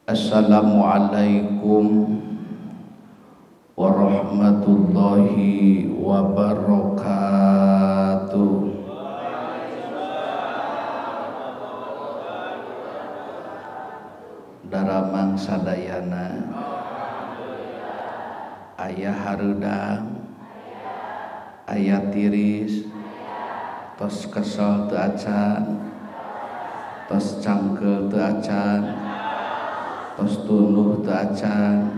Assalamualaikum warahmatullahi wabarakatuh. Daramang sadayana, aya hareudang, aya tiris, tos kesel teu acan, tos cangkeul teu acan, tos tunduh teu acan,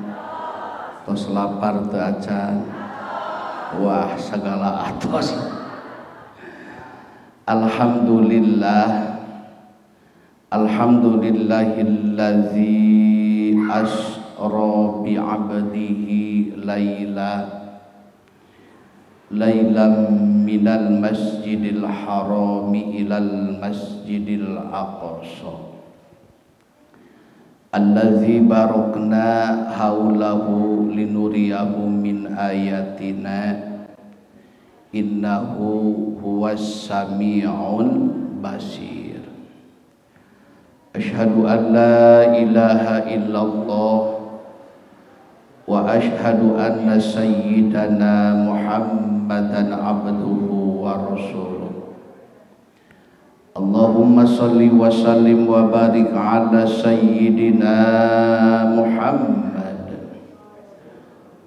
tos lapar teu acan, wah segala atos. Alhamdulillah, alhamdulillahillazi asra bi abdihi laila lailam minal masjidil harami ilal masjidil aqsa allazi barakna haulahu linuriyahu min ayatina innahu huwas samiul basir. Asyhadu an la ilaha illallah wa asyhadu anna sayyidana Muhammadan abduhu wa rasuluh. Allahumma salli wa sallim wa barik ala sayyidina Muhammad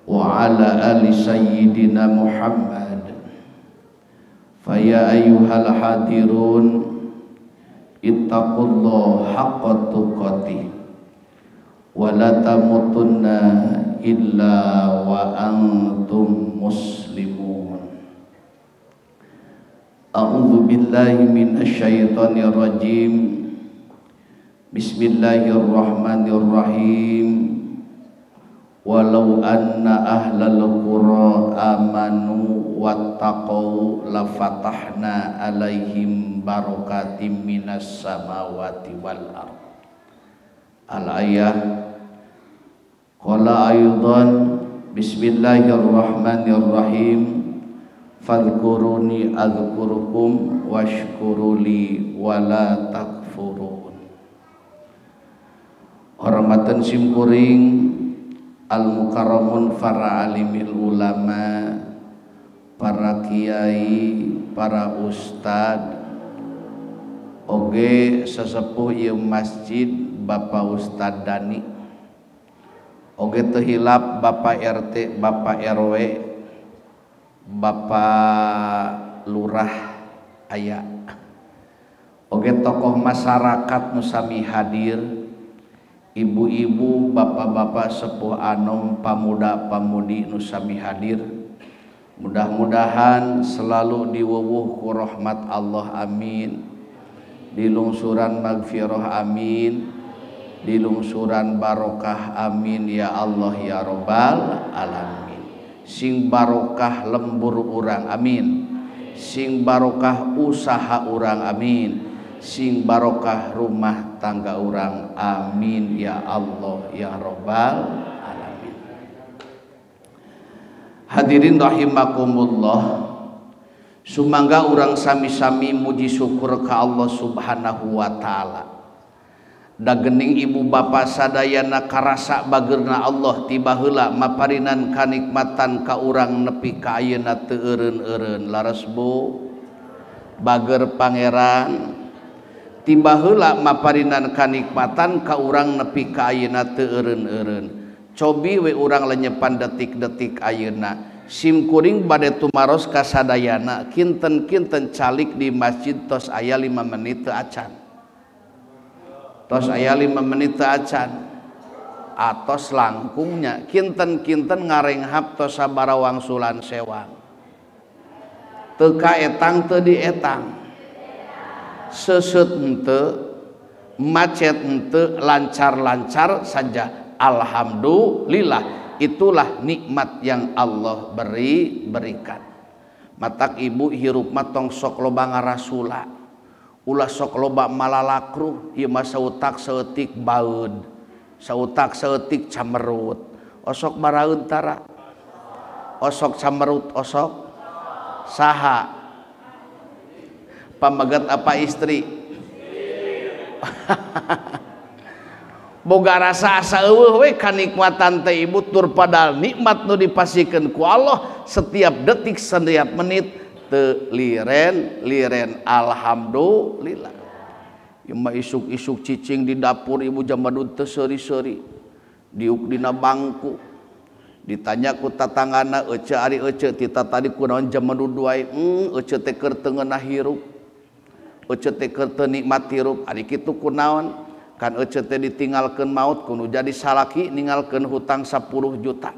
wa ala ali sayyidina Muhammad. Fa ya ayyuhal hadirun, ittaqullaha haqqa tuqatih wa la tamutunna illa wa antum muslimun. A'udzu billahi minasyaitonir rajim. Bismillahirrahmanirrahim. Walau anna ahlal qura amanu wattaqau lafatahna alaihim barakatim minas samawati wal ard. Al-ayah. Qala aydan bismillahirrahmanirrahim. Fadhkuruni adhkurukum washkuruli wala takfurun. Hormatan simkuring al-mukarramun para alimil ulama, para kiai, para ustad, oge sesepuh ieu masjid Bapak Ustad Dani, oge teu hilap Bapak RT, Bapak RW, Bapak Lurah aya, oge tokoh masyarakat nu sami hadir, ibu-ibu, bapak-bapak, sepuh anom, pamuda-pamudi nu sami hadir. Mudah-mudahan selalu diwuwuh ku rahmat Allah, amin. Dilungsuran magfirah, amin. Dilungsuran barokah, amin ya Allah ya robbal alamin. Sing barokah lembur urang, amin. Sing barokah usaha urang, amin. Sing barokah rumah tangga urang, amin ya Allah ya robbal alamin. Hadirin rahimakumullah, sumangga urang sami-sami muji syukur ka Allah Subhanahu wa taala. Dagening ibu bapa sadayana karasa bageurna Allah tiba heula maparinan kanikmatan ka urang nepi ka ayeuna teu eureun-eureun. Laras bu, bager pangeran tiba heula maparinan kanikmatan ka urang nepi ka ayeuna teu eureun-eureun. Cobi we urang lenyepan detik-detik ayeuna. Sim kuring bade tumaros ka sadayana kinten-kinten calik di masjid tos aya 5 menit teu acan. Tos aya 5 menit teu acan. Atos langkungnya kinten-kinten ngarenghap tos sabaraha wangsulan sewang. Teu kaetang teu dietang. Seuseut henteu, macet henteu, lancar-lancar saja. Alhamdulillah, itulah nikmat yang Allah berikan. Matak ibu hirup mah tong sok loba ngarasula, ulah sok loba malalakruh, ieu mah sautak saeutik baeud, sautak saeutik camerut. Osok baraeun tara, osok camerut, osok saha pamegat apa istri. Boga rasa asa eueuh we kanikmatan teh ibu tur padahal nikmat nu dipasihkeun ku Allah setiap detik setiap menit teu liren-liren alhamdulillah. Ieu mah isuk-isuk cicing di dapur ibu jamadud teu seuri-seuri diuk dina bangku ditanya ku tatanggana ece ari ece tita tadi kunaon jamadud wae ece teh keur teu ngeunah hirup ece teh keur teu nikmat hirup ari kitu kunaon kan ece teh ditinggalkeun maut kudu jadi salaki ninggalkeun hutang 10 juta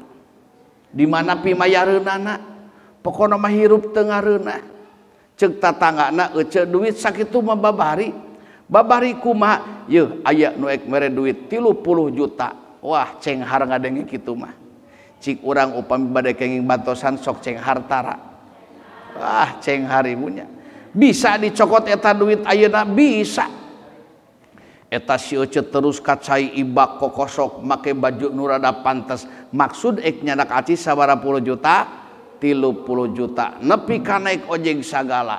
di mana pimayareunana pokona mah hirup teu ngareunah ceuk tatanggana ece duit sakitu mah babari babari kumaha yeuh aya nu ek mere duit 30 juta wah cenghar ngadenge kitu mah cik urang upami bade kenging bantosan sok cenghar tara wah cenghar ibunya bisa dicokot eta duit ayeuna bisa eta si ece terus kacai ibak kokosok make baju nu rada pantes maksud ek nyadak aci sabaraha puluh juta 30 juta nepi ka naik ojek sagala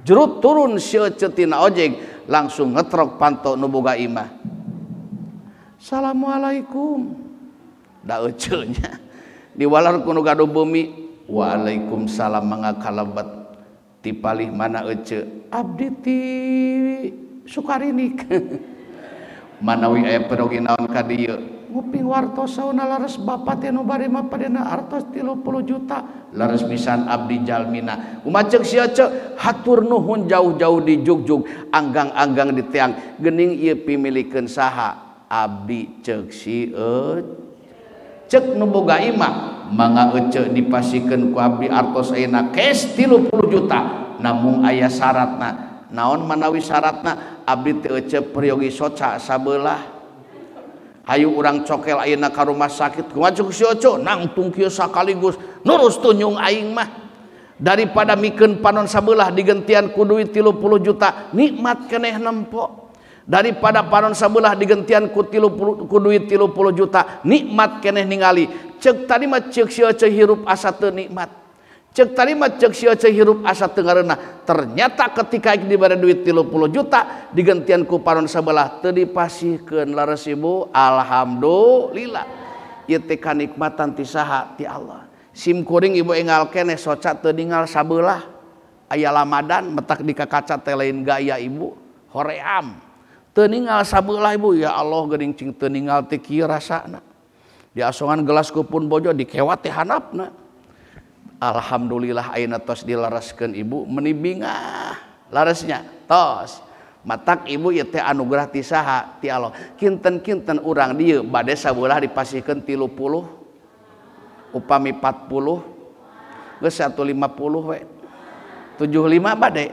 jerut turun si ece tina ojek langsung ngetrok panto nu boga imah assalamualaikum da ece nya diwalar ku nu gaduh bumi waalaikumsalam mangga kalebet ti palih mana ece abdi ti Sukarinik manawi aya perogi naon ka dieu nguping wartos sauna lares bapak teh nu bari mah padena artos 30 juta lares pisan abdi jalmina kumaha ceuk si ece hatur nuhun jauh-jauh di jugjug anggang-anggang di teang geuning ieu pimilikeun saha abdi ceuk si ece ceuk nu boga imah mangga ece dipasikeun ku abdi artos ayeuna cash 30 juta namung aya syaratna naon manawi syaratna abdi teh ece peryogi soca sabelah hayu urang cokel ayeuna ka rumah sakit kumaha ceuk si ece nangtung kieu sakaligus nurus tunyung aing mah daripada mikeun panon sabelah digentian ku duit 30 juta nikmat keneh nempo daripada panon sabelah digentian ku duit 30 juta nikmat keneh ningali ceuk tadi mah ceuk si ece hirup asa teu nikmat ceuk tadi mah ceuk si ece hirup asa teu ngareunah ternyata ketika dibere duit 30 juta digentian ku panon sabelah teu dipasihkeun lares ibu alhamdulillah ieu teh kanikmatan ti saha ti Allah sim kuring ibu enggal keneh soca teu ninggal sabelah aya lamadan metak di kakaca teh lain gaya ibu hoream teu ninggal sabelah ibu ya Allah geuning cing teu ninggal teh kieu rasana diasongan gelas ku pun bojo dikewat teh handapna alhamdulillah ayeuna tos dilaraskeun ibu meuni bingah laresnya tos matak ibu ieu teh anugerah ti saha ti Allah kinten-kinten urang dieu bade sabelah dipasihkeun 30 upami 40 geus 150 we 75 bade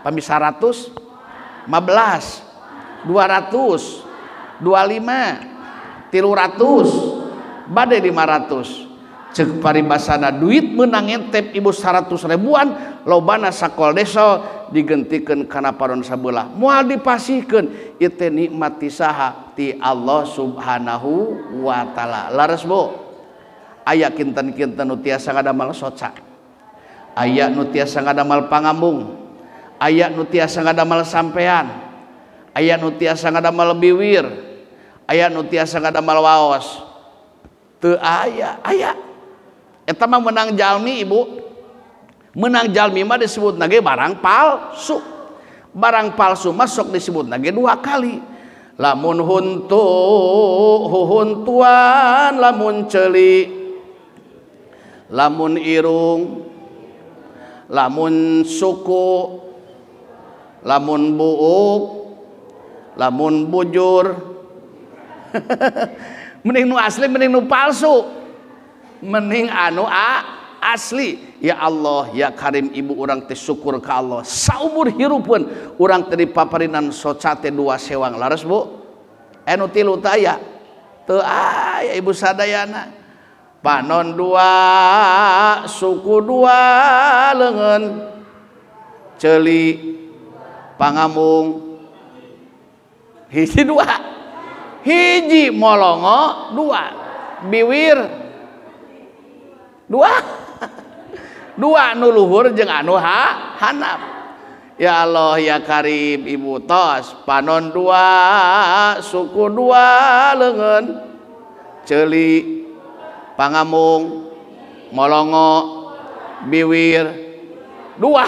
pami 100 15 200 25 300 bade 500 cek paribasana duit menang ngentep ibu 100 ribuan lobana sakol desa digentikeun kana paron sabelah moal dipasihkeun ieu teh nikmat ti saha ti Allah Subhanahu wa taala lares bu aya kinten-kinten nu tiasa ngadamel soca aya nu tiasa ngadamel pangambung aya nu tiasa ngadamel sampean aya nu tiasa ngadamel biwir aya nu tiasa ngadamel waos teu aya aya eta mah menang jalmi ibu menang jalmi mah disebut nage barang palsu barang palsu mah sok disebut nage dua kali lamun huntu huhuntuan lamun ceuli lamun irung lamun suku lamun buuk lamun bujur mending nu asli mending nu palsu mending anu asli ya Allah ya Karim ibu urang teh syukur ka Allah saumur hirupeun urang teh dipaparinan soca teh dua sewang lares bu anu tilu teu aya teu aya ibu sadayana panon dua suku dua leungeun ceuli pangambung hiji dua hiji molongo dua biwir dua dua nu luhur jeung anu handap Ya Allah ya Karim ibu tos panon dua suku dua leungeun ceuli pangamung molongo biwir dua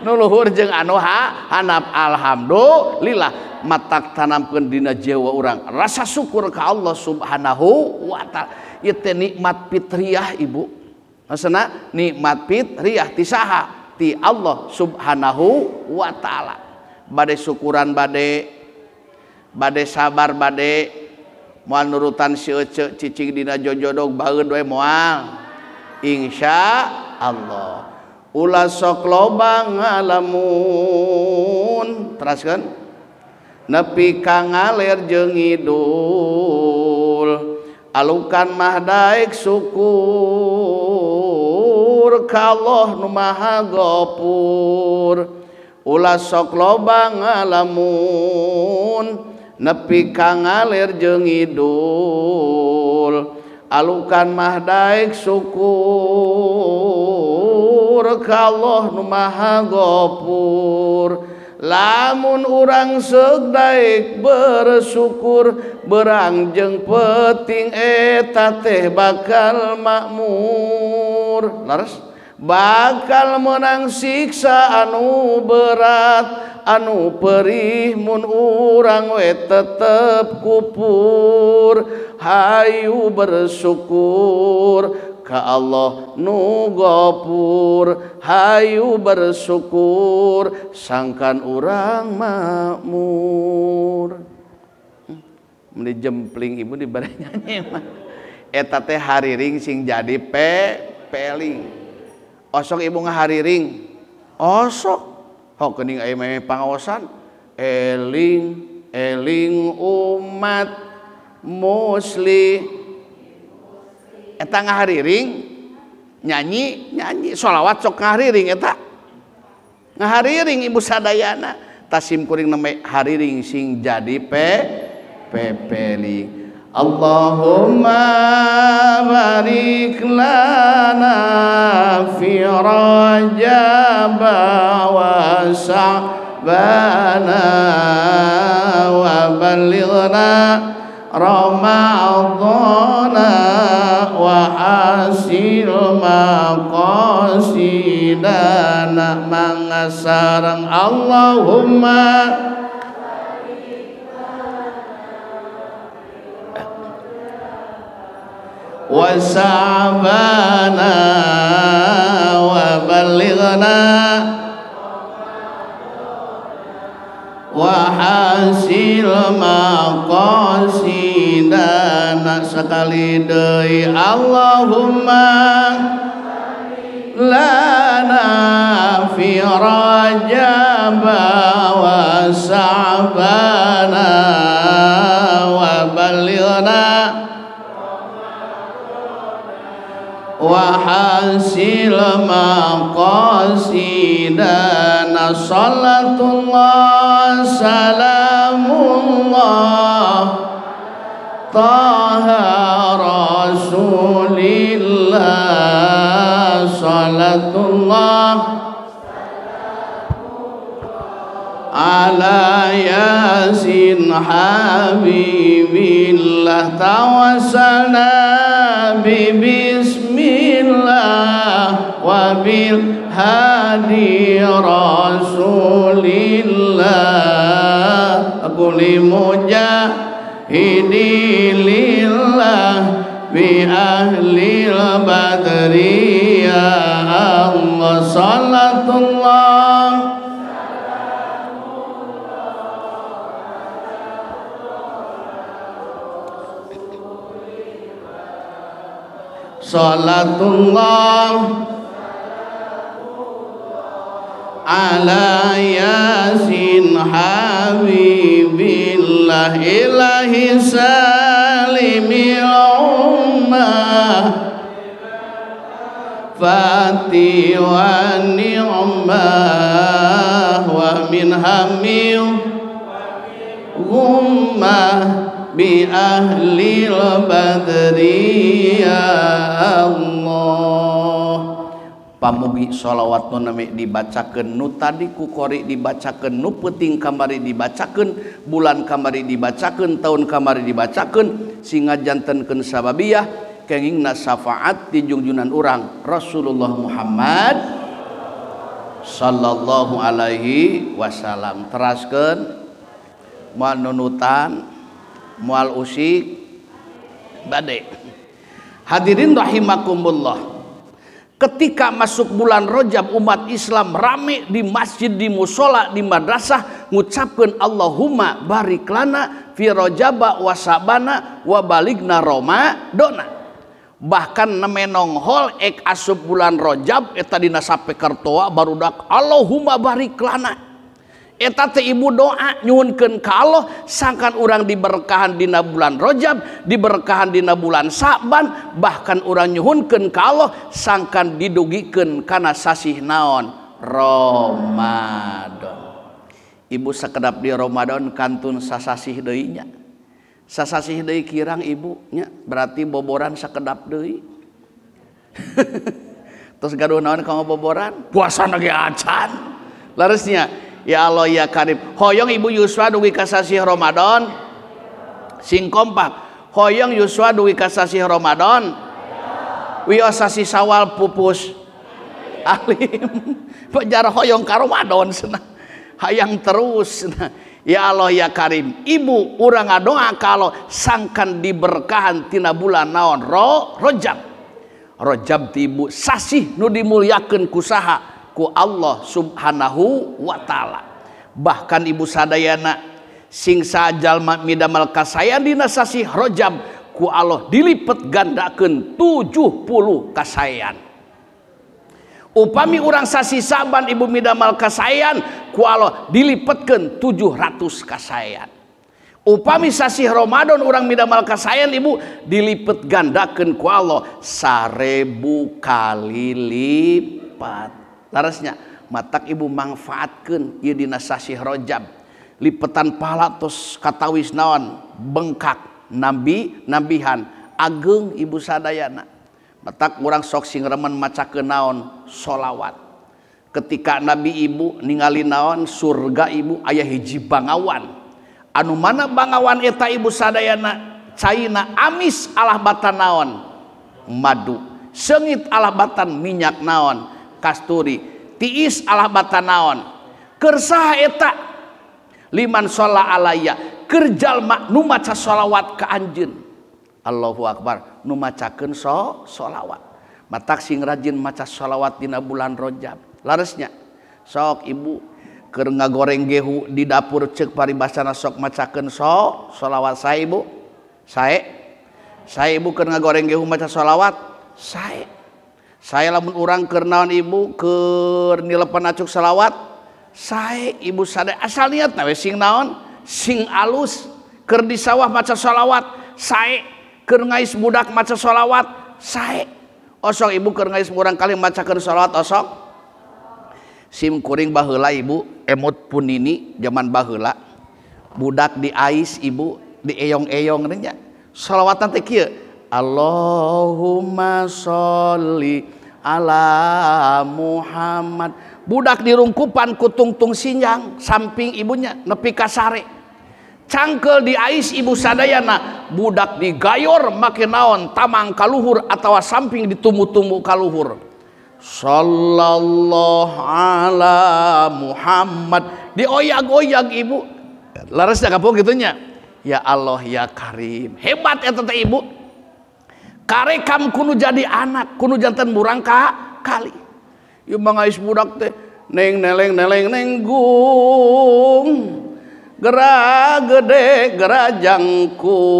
nu luhur jeung anu hanap. Alhamdulillah matak tanamkeun dina jiwa urang rasa syukur ka Allah Subhanahu wa taala. Ieu teh nikmat fitriyah ibu. Maksudna nikmat fitriyah ti saha? Ti Allah Subhanahu wa taala. Bade syukuran bade bade sabar bade moal nurutan si ece cicing dina jojodog baeud we moal. Insya Allah. Ulah sok loba ngalamun teraskeun nepi ka ngaler jeung ngidul alukan mah daek syukur ka Allah nu Maha Gopur. Ulah sok loba ngalamun nepi ka ngaler jeung ngidul alukan mah daek syukur ka Allah nu Maha Gopur. Lamun urang seuk daek bersyukur berang jeung peuting eta teh bakal makmur. Laras bakal menang siksa anu berat anu perih mun urang we tetep kupur. Hayu bersyukur ka Allah nu Gopur, hayu bersyukur sangkan urang makmur. Meni jempling ibu dibere nyanyi mah eta teh hariring sing jadi pepeling. Osok ibu ngahariring osok hok geuning aya meh pangaosan eling eling umat muslim eta ngahariring nyanyi nyanyi sholawat sok ngahariring eta ngahariring ibu sadayana tasim kuring nembe hariring sing jadi pepeling. Allahumma barik lana fi Rajab wa Sya'bana wa balighna Ramadhana wa hasil maqasidana mangasarang. Allahumma wa Sya'bana wa balighna wa hasil maqasidana sekali deui. Allahumma lana fi Rajab wa Sya'bana wa balighna wa hasil maqasidana. Salatullah salamullah taha rasulillah. Salatullah ala yasin habibillah. Tawassalna bi bismillah wa bil hadi rasulillah. Kulli mujahidi lillah bi ahli badri ya Allah. Salatullah salatullah ala yasin habibillah. Ilahi salimil ummah fati wa ni'mah wa min hamil ghummah bi ahlil badri ya Allah. Pamugi sholawat nu nami dibacakeun nu tadi ku qori dibacakeun nu peuting kamari dibacakeun bulan kamari dibacakeun taun kamari dibacakeun sehingga jantenkeun sababiyah kengingna syafaat di jungjungan urang Rasulullah Muhammad sallallahu alaihi wasallam. Teraskeun moal nunutan moal usik bade. Hadirin rahimakumullah, ketika masuk bulan Rajab umat Islam rame di masjid, di musola, di madrasah ngucapkeun Allahumma barik lana fi Rajaba wa Sa'bana wa baligna Ramadona. Bahkan menong hol ek asup bulan Rajab eta dina sapeker toa barudak Allahumma barik lana. Eta teh ibu doa nyuhunkeun ka Allah sangkan urang diberkahan dina bulan Rajab, diberkahan dina bulan Sa'ban, bahkan urang nyuhunkeun ka Allah sangkan didugikeun kana sasih naon Ramadan. Ibu sakedap di Ramadan kantun sasasih deui nya. Sasasih deui kirang ibu nya, berarti boboran sakedap deui. Terus gaduh naon ka boboran? Puasa ge acan. Leresnya ya Allah ya Karim. Hoyong ibu yuswa dugi ka sasih Ramadan. Sing kompak. Hoyong yuswa dugi ka sasih Ramadan. Wios sasih Sawal pupus alim. Pajar hoyong ka Ramadan cenah. Hayang terus cenah. Ya Allah ya Karim. Ibu urang ngadoa ka Allah sangkan diberkahan tina bulan naon Rajab. Rajab ti ibu sasih nu dimulyakeun ku saha? Ku Allah subhanahu wa ta'ala. Bahkan ibu sadayana sing sajalma midamal kasayan dina sasih Rajab ku Allah dilipet gandakeun 70 kasayan. Upami urang sasih Sa'ban ibu midamal kasayan ku Allah dilipetkeun 700 kasayan. Upami sasih Ramadan urang midamal kasayan ibu dilipet gandakeun ku Allah 1000 kali lipat. Larasnya matak ibu mangfaatkeun ieu dina sasih Rajab lipetan pahala tos katawis naon bengkak nambi nambihan ageng ibu sadayana. Matak urang sok sing remen macakeun naon sholawat. Ketika nabi ibu ningali naon surga ibu aya hiji bangawan anu mana bangawan eta ibu sadayana caina amis alah batan naon madu, seungit alah batan minyak naon kasturi, tiis alah batan naon. Keur saha eta? Liman sholla alaya, keur jalma nu maca sholawat ka anjeun. Allahu akbar, nu macakeun sholawat. Matak sing rajin maca sholawat dina bulan Rajab. Laresnya sok ibu keur ngagoreng gehu di dapur ceuk paribasana sok macakeun sholawat. Sae ibu, sae sae ibu keur ngagoreng gehu maca sholawat sae. Saya lamun urang keur naon ibu keur nilepan acuk salawat sae ibu sadaya asal niatna we sing naon sing alus. Keur di sawah maca salawat sae, keur ngais budak maca salawat sae. Osok ibu keur ngais murang kali macakeun salawat osok. Sim kuring baheula ibu emot punini zaman baheula budak diais ibu dieyong-eyong nya salawatan teh kieu Allahumma sholli ala Muhammad. Budak dirungkupan ku tungtung sinjang samping ibunya nepi ka sare. Cangkel diais ibu sadayana, budak digayor make naon tamang kaluhur atawa samping ditumbu-tumbu kaluhur. Sallallahu ala Muhammad dioyag-oyag ibu. Laresna kampung gitunya. Ya Allah ya Karim. Hebat eta teh ibu. Karekam kudu jadi anak, kudu jantan murang kali. Ieu mah ngais budak teh neng neleng neleng neng gung. Gerak gede gerak jangkung.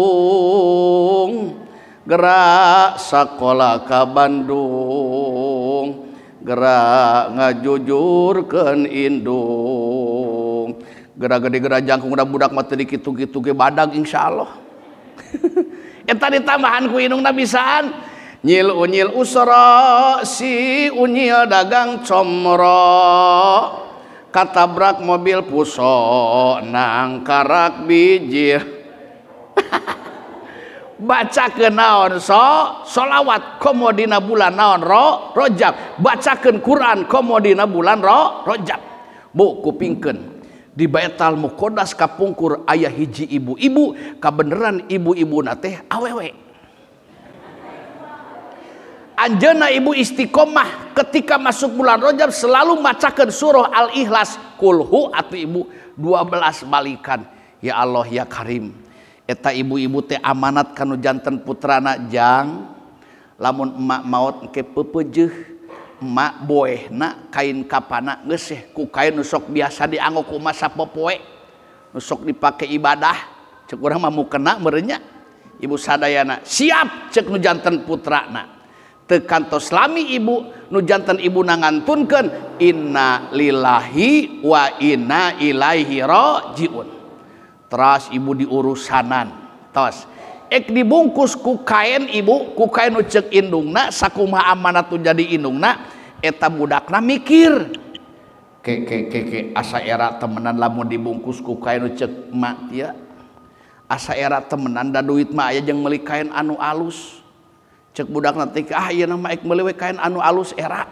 Gerak sakola ka Bandung. Gerak ngajujurkeun indung. Gerak gede gerak jangkung da budak mah teu dikitu-kitu ge badag insyaallah. Eta ditambahan ku indungna bisaan nyil unyil usra si unyil dagang comro katabrak mobil puso nang karak bijir. Bacakeun naon sholawat komo dina bulan naon Rajab. Bacakeun Quran komo dina bulan Rajab. Bu kupingkeun di Baitul Muqaddas kapungkur aya hiji ibu-ibu kabeneran ibu-ibuna teh awewe. Anjeunna ibu istiqomah ketika masuk bulan Rajab selalu macakeun surah Al-Ikhlas kulhu atuh ibu 12 balikan. Ya Allah ya Karim. Eta ibu-ibu teh amanat kanu janten putrana jang lamun emak maot engke peupeujeuh emak boehna kain kapana geus ku kain nu sok biasa dianggo ku emak sapopoe nu sok dipake ibadah cek urang mah mukena meureun nya. Ibu sadayana siap cek nu janten putrana. Teu kantos lami ibu nu janten ibu ngantunkeun inna lillahi wa inna ilaihi rajiun. Teras ibu diurusanan tos ek dibungkus ku kain ibu ku kain nu ceuk indungna sakumaha amanat nu jadi indungna eta budakna mikir ke ke ke ke asa era temenan lamun dibungkus ku kain nu ceuk emak ieu asa era temenan da duit mah aya jeung meuli kain anu alus. Cek budakna teh ah ieu mah ek meuli we kain anu alus era.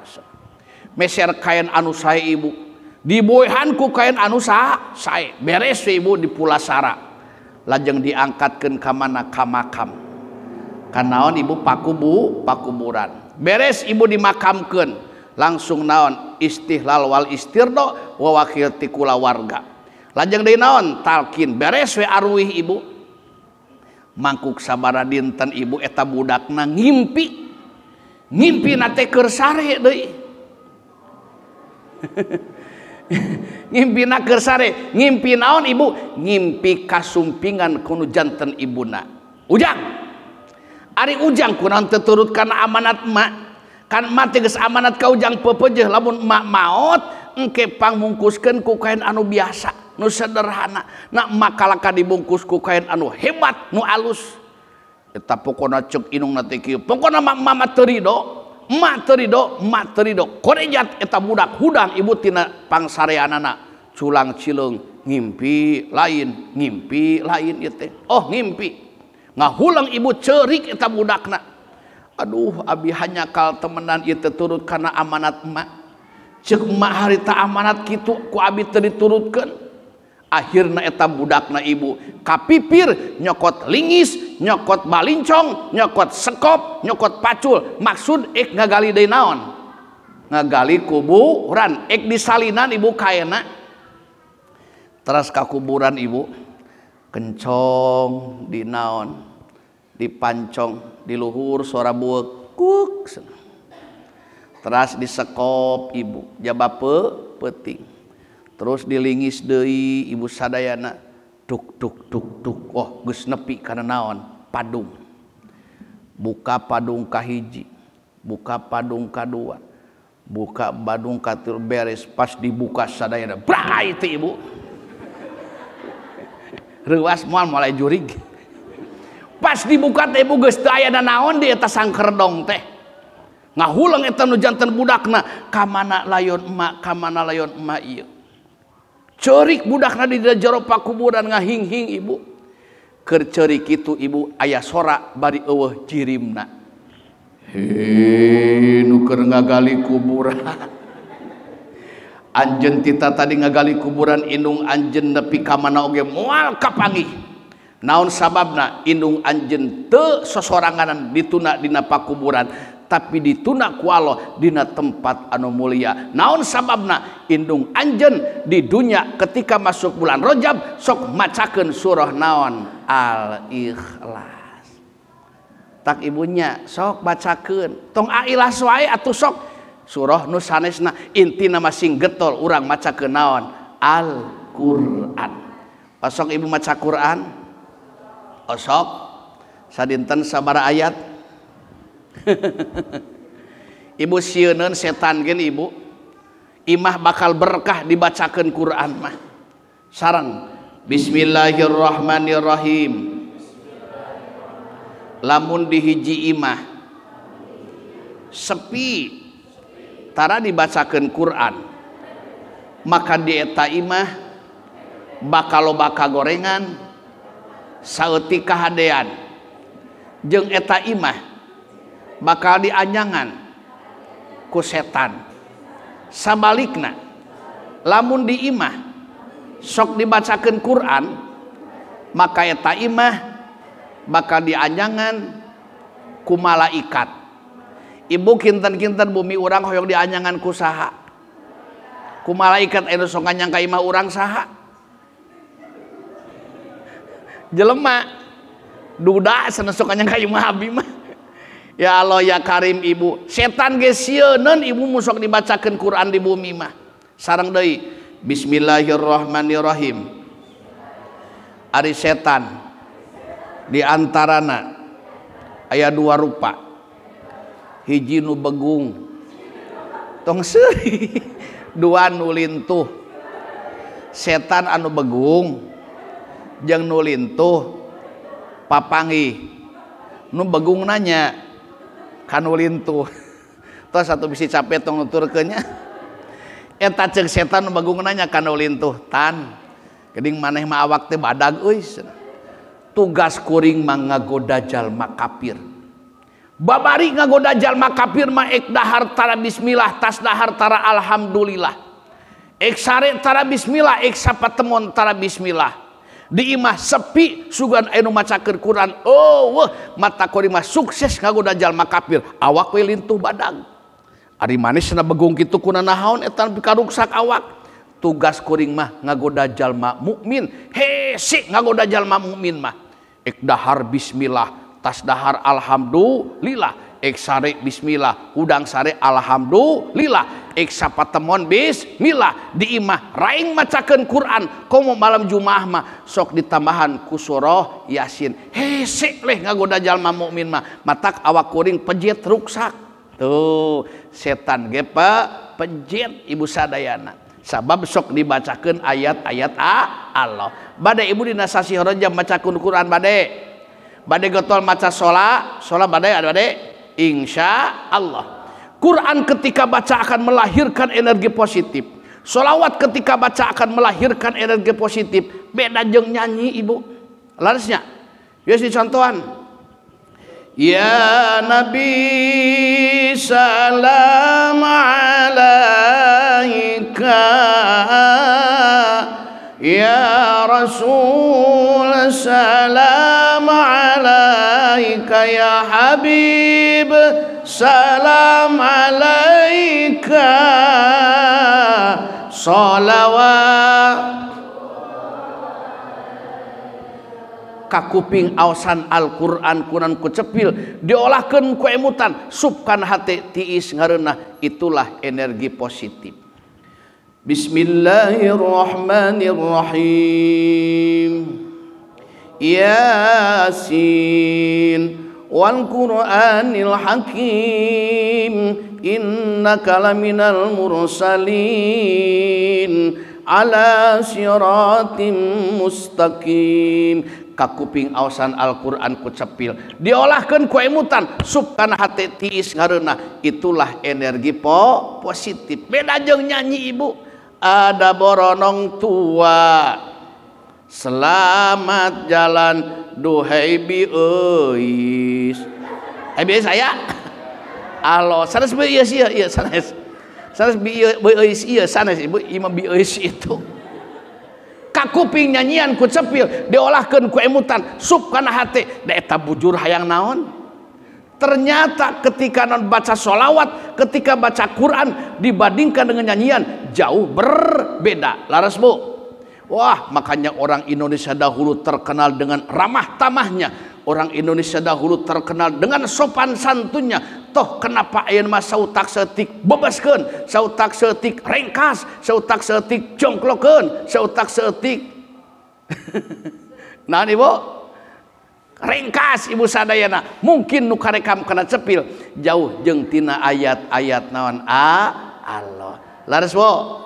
Meser kain anu sae ibu. Diboehan ku kain anu sae. Beres we ibu di pulasara. Lajeng diangkatkeun ka mana ka makam. Kanaon ibu pakuburan. Beres ibu dimakamkeun. Langsung naon istihlal wal istirdo wa wakil ti kulawarga. Lajeng deui naon talkin. Beres we arwih ibu. Mangkuk sabara dinten ibu eta budakna ngimpi. Ngimpi na teh keur sare deui. Ngimpi na keur sare, ngimpi naon ibu? Ngimpi kasumpingan ku nu janten ibuna. Ujang. Ari ujang kunaon teu turut kana amanat emak? Kan emak teh geus amanat ka ujang peupeujeuh lamun emak maot engke pangmungkuskeun ku kain anu biasa. Nu sederhana. Nak makalaka dibungkus ku kain anu hebat, nu alus. Eta pokona ceuk indungna teh kieu. Pokona mama teu rido, emak teu rido, emak teu rido. Korejat eta budak hudang ibu tina pangsareanana. Culang cileung ngimpi lain ieu teh. Oh ngimpi. Ngahulang ibu ceurik eta budakna. Aduh abi hanyakal temenan ieu teh turut kana amanat emak. Ceuk emak harita amanat kitu ku abi teu diturutkeun. Akhirna eta budakna ibu kapipir nyokot lingis, nyokot balincong, nyokot sekop, nyokot pacul. Maksud ek ngagali deui naon? Ngagali kuburan. Ek disalinan ibu kaena. Teras ka kuburan ibu kencong di naon? Dipancong di luhur suara bueuk kuk. Teras disekop ibu jaba peuting. Terus dilingis deui ibu sadayana tuk tuk tuk tuk. Oh geus nepi kana naon? Padung. Buka padung kahiji, buka padung kadua, buka badung katilu beres. Pas dibuka sadayana brai teh ibu. Reuas moal mulai jurig. Pas dibuka teh ibu geus teu aya naon di eta sangkerdong teh. Ngahulang eta nu janten budakna, ka mana layon emak, ka mana layon emak ieu. Ceurik budakna di jero pakuburan ngahinghing ibu. Keur ceurik kitu ibu aya sora bari eueuh jirimna. He nu keur ngagali kuburan. Anjeun tita tadi ngagali kuburan indung anjeun nepi ka mana oge moal kapanggih. Naon sababna indung anjeun teu sosoranganan dituna dina pakuburan, tapi dituna ku Allah dina tempat anu mulia. Naon sababna indung anjeun di dunya ketika masuk bulan Rajab sok macakeun surah naon? Al-Ikhlas. Tak ibunya sok bacakeun tong ailas wae atuh sok surah nu sanesna intina mah sing getol urang macakeun naon? Al-Qur'an. Osok ibu maca Qur'an? Osok sadinten sabaraha ayat? Ibu sieuneun setan gen ibu. Imah bakal berkah dibacakeun Quran mah. Sareng bismillahirrahmanirrahim. Lamun di hiji imah sepi tara dibacakeun Quran, maka di eta imah bakal loba kagorengan, saeutik kahadean. Jeung eta imah bakal dianyangan ku setan. Sabalikna lamun di imah sok dibacakeun Quran, maka eta imah bakal dianyangan ku malaikat. Ibu kinten-kinten bumi urang hoyong dianyangan ku saha? Ku malaikat. Anu sok nganyang ka imah urang saha? Jelema duda sanes sok nganyang ka imah abi mah. Ya Allah ya Karim ibu, setan ge sieuneun ibu mun sok dibacakeun Quran di bumi mah. Sareng deui bismillahirrahmanirrahim. Ari setan di antarana aya dua rupa. Hiji nu begung tong seuri, dua nu lintuh. Setan anu begung jeung nu lintuh papanggih. Nu begung nanya ka nu lintuh. Tos satu bisi capek tong nuturkeun nya. Eta ceuk setan nu begung nanya ka nu lintuh, "Tan, geuning maneh mah awak teh badag euy. Tugas kuring mah ngagoda jalma kafir. Babari ngagoda jalma kafir mah ek dahar tara bismillah, tas dahar tara alhamdulillah. Ek sare tara bismillah, ek sapatemon tara bismillah. Di imah sepi sugan anu macakeun Quran. Oh, wah, mata kuring mah sukses ngagoda jalma kafir. Awak we lintuh badag. Ari manis na begung kitu kuna naon eta pikaruksak awak. Tugas kuring mah ngagoda jalma mukmin. Hese ngagoda jalma mukmin mah. Ek dahar bismillah, tas dahar alhamdulillah, ek sare bismillah, udang sare alhamdulillah, ek sapatemon bismillah. Di imah raing macakeun Quran, komo malam Jumaah mah sok ditambahan ku surah Yasin. Hese leh ngagoda jalma mukmin mah, matak awak kuring pejet ruksak. Tuh, setan ge pejet ibu sadayana. Sabab sok dibacakeun ayat-ayat Allah. Bade ibu dina sasih Rajab macakeun Quran bade. Bade getol maca sholat, sholat bade ada bade, insya Allah. Quran ketika baca akan melahirkan energi positif. Sholawat ketika baca akan melahirkan energi positif. Beda jeung nyanyi ibu. Larisnya, yeuh dicontohan. Ya Nabi salam alaika, ya Rasul salam alaika, ya Habib salam alaika, sholawat. Kakuping aosan Al-Qur'an kunan ku cepil diolahkeun ku emutan subkan hate tiis ngareunah, itulah energi positif. Bismillahirrahmanirrahim. Yasin wal Qur'anil Hakim, innaka laminal mursalin ala siratim mustaqim. Kakuping aosan Al-Qur'an ku cepil diolahkeun ku emutan subkan hate tiis ngareunah, itulah energi positif. Beda jeung nyanyi ibu. Ada boronong tua selamat jalan duhai bieuis. Bieu saya alo sanes bieu ieu ieu sanes sanes bieu bieuis ieu sanes ibu imah bieuis itu. Kakuping nyanyian ku cepil diolahkeun ku emutan sup kana hate da eta bujur hayang naon. Ternyata ketika non baca sholawat, ketika baca Quran dibandingkan dengan nyanyian jauh berbeda. Laras bu. Wah, makanya orang Indonesia dahulu terkenal dengan ramah tamahnya. Orang Indonesia dahulu terkenal dengan sopan santunnya. Toh kenapa ayeuna mah sautak seutik bebaskeun, sautak seutik rengkas, sautak seutik jongklokeun, sautak seutik nah ibu rengkas ibu sadayana. Mungkin nu karekam kana cepil jauh jeung tina ayat-ayat naon Allah. Laras bu.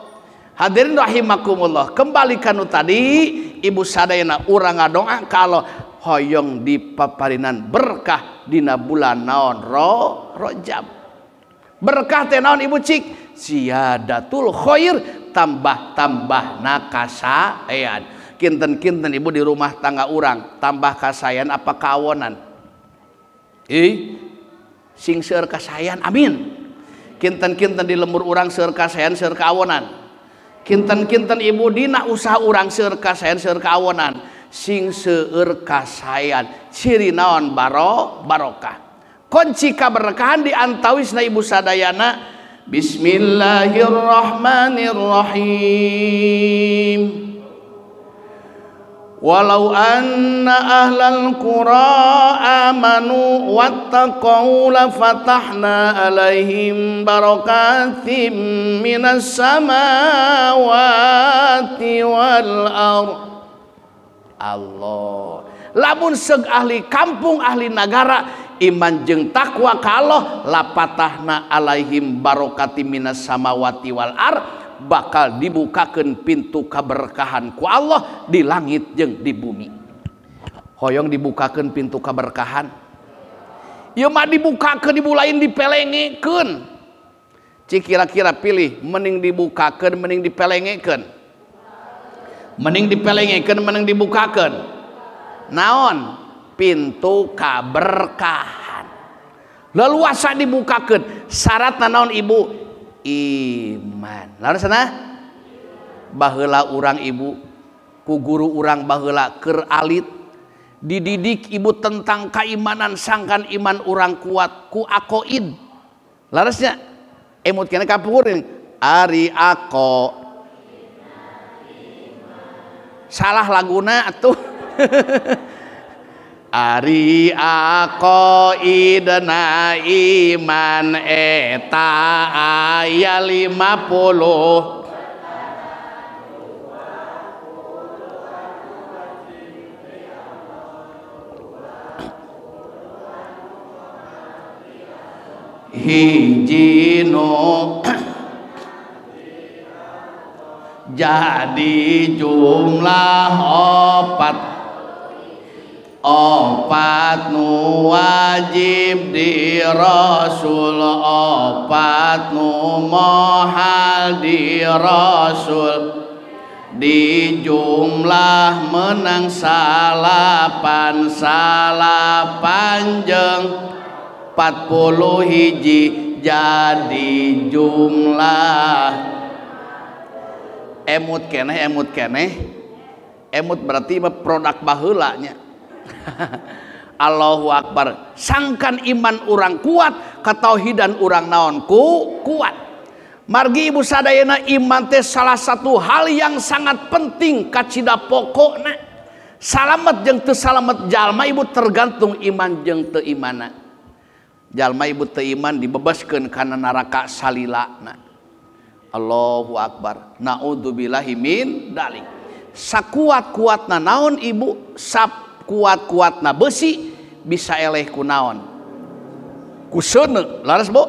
Hadirin rahimakumullah, kembali kanu tadi ibu sadayana urang ngadoa kalau hoyong dipaparinan berkah dina bulan naon Rajab. Berkah teh naon ibu cik? Ziyadatul khair, tambah-tambah nakasaean. Kinten-kinten ibu di rumah tangga urang tambah kasaean apa kawonan? Sing seueur kasaean, amin. Kinten-kinten di lembur urang seueur kasaean, seueur kaawonan. Kinten-kinten ibu dina usaha urang seueur kasaean, seueur kaawonan. Sing seueur kasaean, ciri naon barokah. Kunci kaberkahan di antawisna ibu sadayana bismillahirrahmanirrahim. Walau anna ahlal qura amanu wattaqau la fatahna alaihim barakatim minas samawati wal ard. Allah. Lamun seug ahli kampung ahli nagara iman jeung takwa ka Allah la fatahna alaihim barakatim minas samawati wal ard, bakal dibukakan pintu keberkahan ku Allah di langit jeung di bumi. Hoyong dibukakan pintu keberkahan. Ieu mah dibukakeun ibu lain dipelengekeun. Cik kira-kira pilih mending dibukakeun mending dipelengekeun. Mending dipelengekeun mending dibukakeun. Naon? Pintu keberkahan. Leluasa dibukakeun. Syaratna naon ibu? Iman. Lalu sana baheula urang ibu ku guru urang baheula keur alit dididik ibu tentang keimanan sangkan iman urang kuat ku akoid. Larasnya emut kene kapukurin ari ako salah laguna atuh. Ari aqoidna iman eta aya 50 hiji nu jadi jumlah opat. Opat nu wajib di Rasul, opat nu mohal di Rasul, di jumlah menang salapan salapan jeung 41 jadi jumlah. Emut keneh, emut keneh, emut berarti produk baheula nya. Allahu Akbar. Sangkan iman urang kuat, ketauhidan urang naon ku kuat. Margi ibu sadayana iman teh salah satu hal yang sangat penting kacida pokokna. Salamet jeung teu salamet jalma ibu tergantung iman jeung teu imana. Jalma ibu teu iman dibebaskeun kana neraka salilana. Allahu Akbar. Naudzubillahi min dzalik. Sakuat-kuatna naon ibu, sap kuat-kuatna besi bisa eleh ku naon ku seuneu. Laras bu,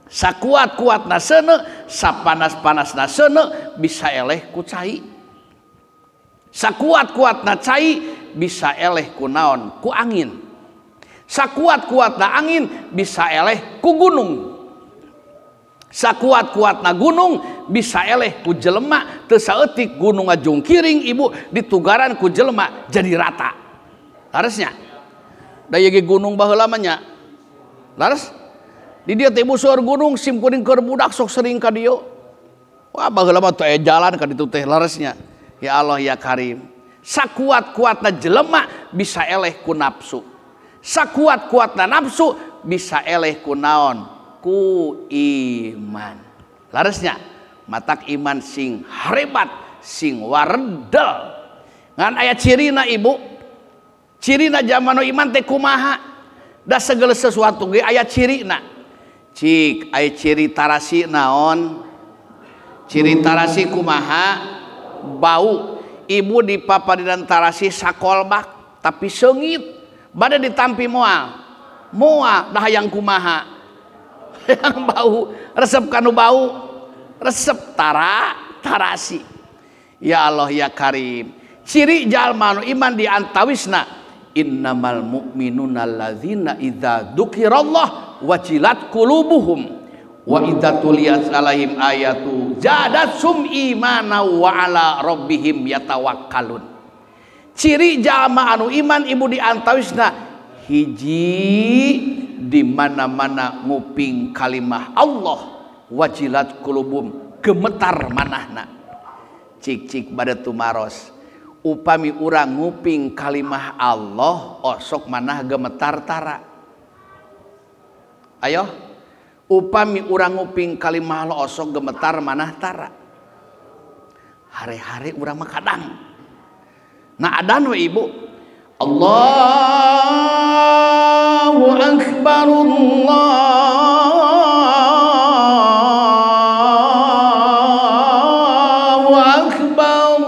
sakuat-kuatna seuneu, sapanas-panasna seuneu bisa eleh ku cai. Sakuat-kuatna cai bisa eleh ku naon ku angin. Sakuat-kuatna angin bisa eleh ku gunung. Sakuat-kuatna gunung bisa eleh ku jelema. Teu saeutik gunung ngajungkiring ibu ditugaran ku jelema jadi rata. Harusnya da ieu ge gunung baheula mah nya. Laras di dieu teh ibu seueur gunung sim kuring keur budak sok sering ka dieu. Wah baheula mah teu aya jalan ka ditu teh larasnya. Ya Allah ya Karim. Sakuat-kuatna jelema bisa eleh ku nafsu. Sakuat-kuatna nafsu bisa eleh ku naon ku iman. Larasnya matak iman sing harebat sing waredel. Ngan aya cirina ibu, cirina zaman iman teh kumaha? Da segala sesuatu ge aya cirina. Cik aya ciri tarasi naon? Ciri tarasi kumaha? Bau. Ibu di papadidan tarasi sakolbak tapi seungit. Bade ditampi moal. Moal dah hayang kumaha? Yang bau, resep kanu bau, resep tarasi. Ya Allah ya Karim. Ciri jalma nu iman di antawisna innamal mu'minuna allazina idza dzukirallah wajilat qulubuhum wa idza tuliyat alaihim ayatu zadatsum imana wa ala rabbihim yatawakkalun. Ciri jalma anu iman ibu di antawisna Hiji di mana-mana nguping kalimah Allah wajilat kulubum gemetar manahna. Cik-cik bade tumaros. Upami urang nguping kalimah Allah osok manah gemetar tara. Ayo, upami urang nguping kalimah Allah osok gemetar manah tara. Hare-hare urang mah kadang. Nah adan we ibu. Allahu akbar, Allahu akbar.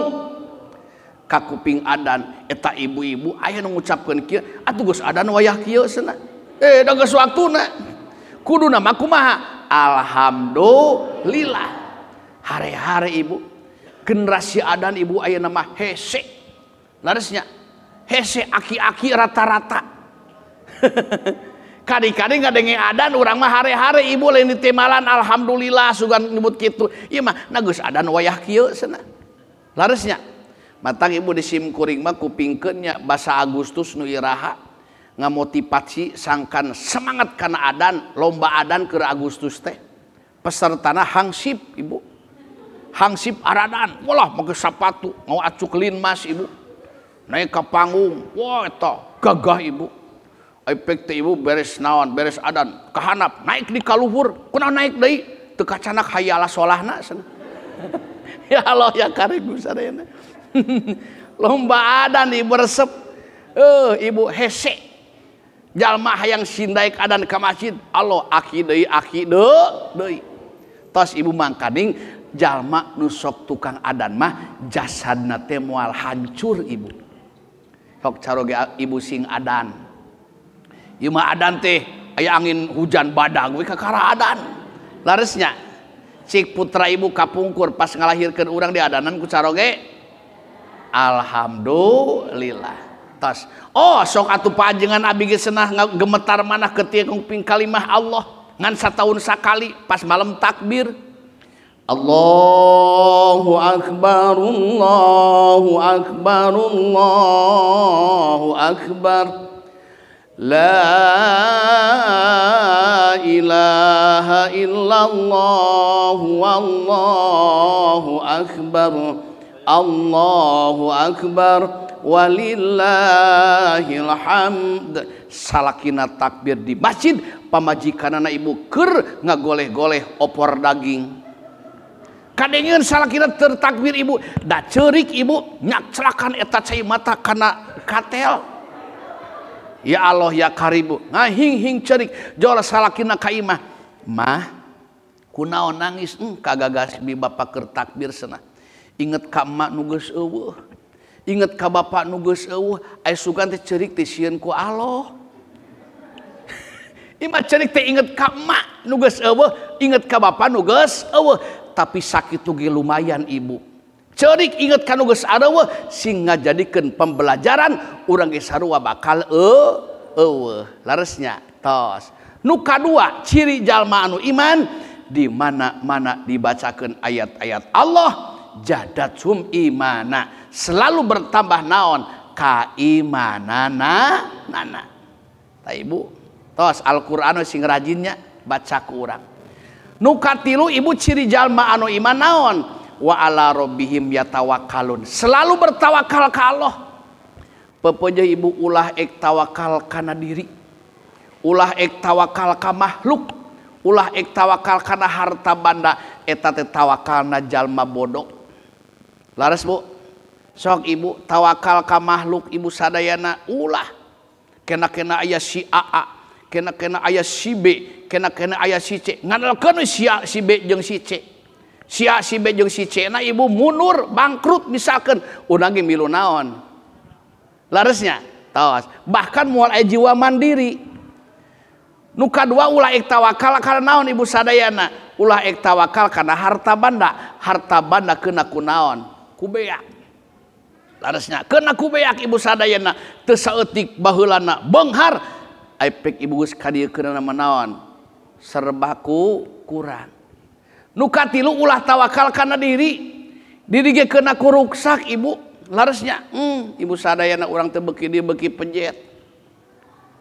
Kakuping adan eta ibu-ibu aya nu ngucapkeun kieu, atuh geus adan wayah kieu cenah. Da geus waktuna. Kuduna mah kumaha? Alhamdulillah. Hare-hare ibu. Generasi adan ibu ayeuna mah hese. Laresnya hese aki-aki rata-rata. Kadi-kadi ngadenge adan urang mah hare-hare ibu lain ditemalan alhamdulillah sugan nyebut kitu. Ieu mah na geus adan wayah kieu cenah. Laresnya matang ibu di sim kuring mah kupingkeun nya basa Agustus nu iraha ngamotivasi sangkan semangat kana adan lomba adan keur Agustus teh. Pesertana hangsip ibu. Hangsip aradan, walah make sapatu, mau acuk linmas ibu. Naik ke panggung, wah eta gagah ibu. Efek teh ibu beres naon, beres adan, kahanap, naik di kaluhur, kunaon naik deui, teu kacanak hayala solahna cenah. Ya Allah ya karim sadayana. Lomba adan ibu resep. Ibu hese. Jalma hayang sindaik adan ka masjid, Allah aki deui aki deui. Tos ibu mangkaning jalma nu sok tukang adan mah jasadna teh moal hancur ibu. Sok caroge ibu sing adan. Ieu mah adan teh aya angin hujan badag we kakara adan. Laresnya cik putra ibu kapungkur pas ngalahirkeun urang di adanan ku caroge alhamdulillah. Tos. Oh sok atuh panjenengan abi ge cenah gemetar manah ketika nguping kalimah Allah ngan sataun sakali pas malam takbir. Allahu akbar, Allahu akbar, Allahu akbar. La ilaha illallah wallahu akbar, Allahu akbar walillahil hamd. Salakina takbir di masjid pamajikanana ibu keur ngagoleh-goleh opor daging. Kadengeun salakina tertakbir ibu, da ceurik ibu nyakclakan eta cai mata kana katel. Ya Allah ya karibu, ngahing-hing ceurik jol salakina ka imah. Mah kunaon nangis? Kagagas bi bapa keur takbir cenah. Inget ka emak nu geus eueuh. Inget ka bapak nu geus eueuh, aya sugan teh ceurik teh sieun ku Allah. Imah ceurik teh inget ka emak nu geus eueuh, inget ka bapak nu geus eueuh. Tapi sakitu ge lumayan ibu. Ceurik inget ka nu geus areueuh sing ngajadikeun pembelajaran urang ge sarua bakal eueuh. Laresnya tos. Nu kadua ciri jalma anu iman di mana-mana dibacakeun ayat-ayat Allah jadatsum imana, selalu bertambah naon kaimanana nana. Ta ibu tos Al-Qur'an sing rajinnya baca ku urang. Nu katilu ibu ciri jalma anu iman naon wa ala rabbihim yatawakkalun, selalu bertawakal ka Allah. Pepeje ibu ulah ek tawakal kana diri, ulah ek tawakal ka makhluk, ulah ek tawakal kana harta banda, eta teh tawakalna jalma bodoh. Laras bu, sok ibu tawakal ka makhluk ibu sadayana ulah. Kena-kena aya si AA, kena-kena aya si B, kena-kena aya si C. Ngandalkeun si A, si B jeung si C. Si A, si B jeung si C na ibu mundur, bangkrut misalkan, urang ge milu naon. Laresnya, tos. Bahkan moal aya jiwa mandiri. Nu kadua ulah ek tawakal kana naon ibu sadayana, ulah ek tawakal kana harta banda, harta banda keuna ku naon? Ku beak. Laresnya, keuna ku beak ibu sadayana, teu saeutik baheulana beunghar, epek ibu geus ka dieu keuna naon? Serba ku kurang. Nu katilu ulah tawakal kana diri, diri ge keuna ku ruksak ibu. Laresnya, ibu sadayana urang teh beuki dieu beuki pejet.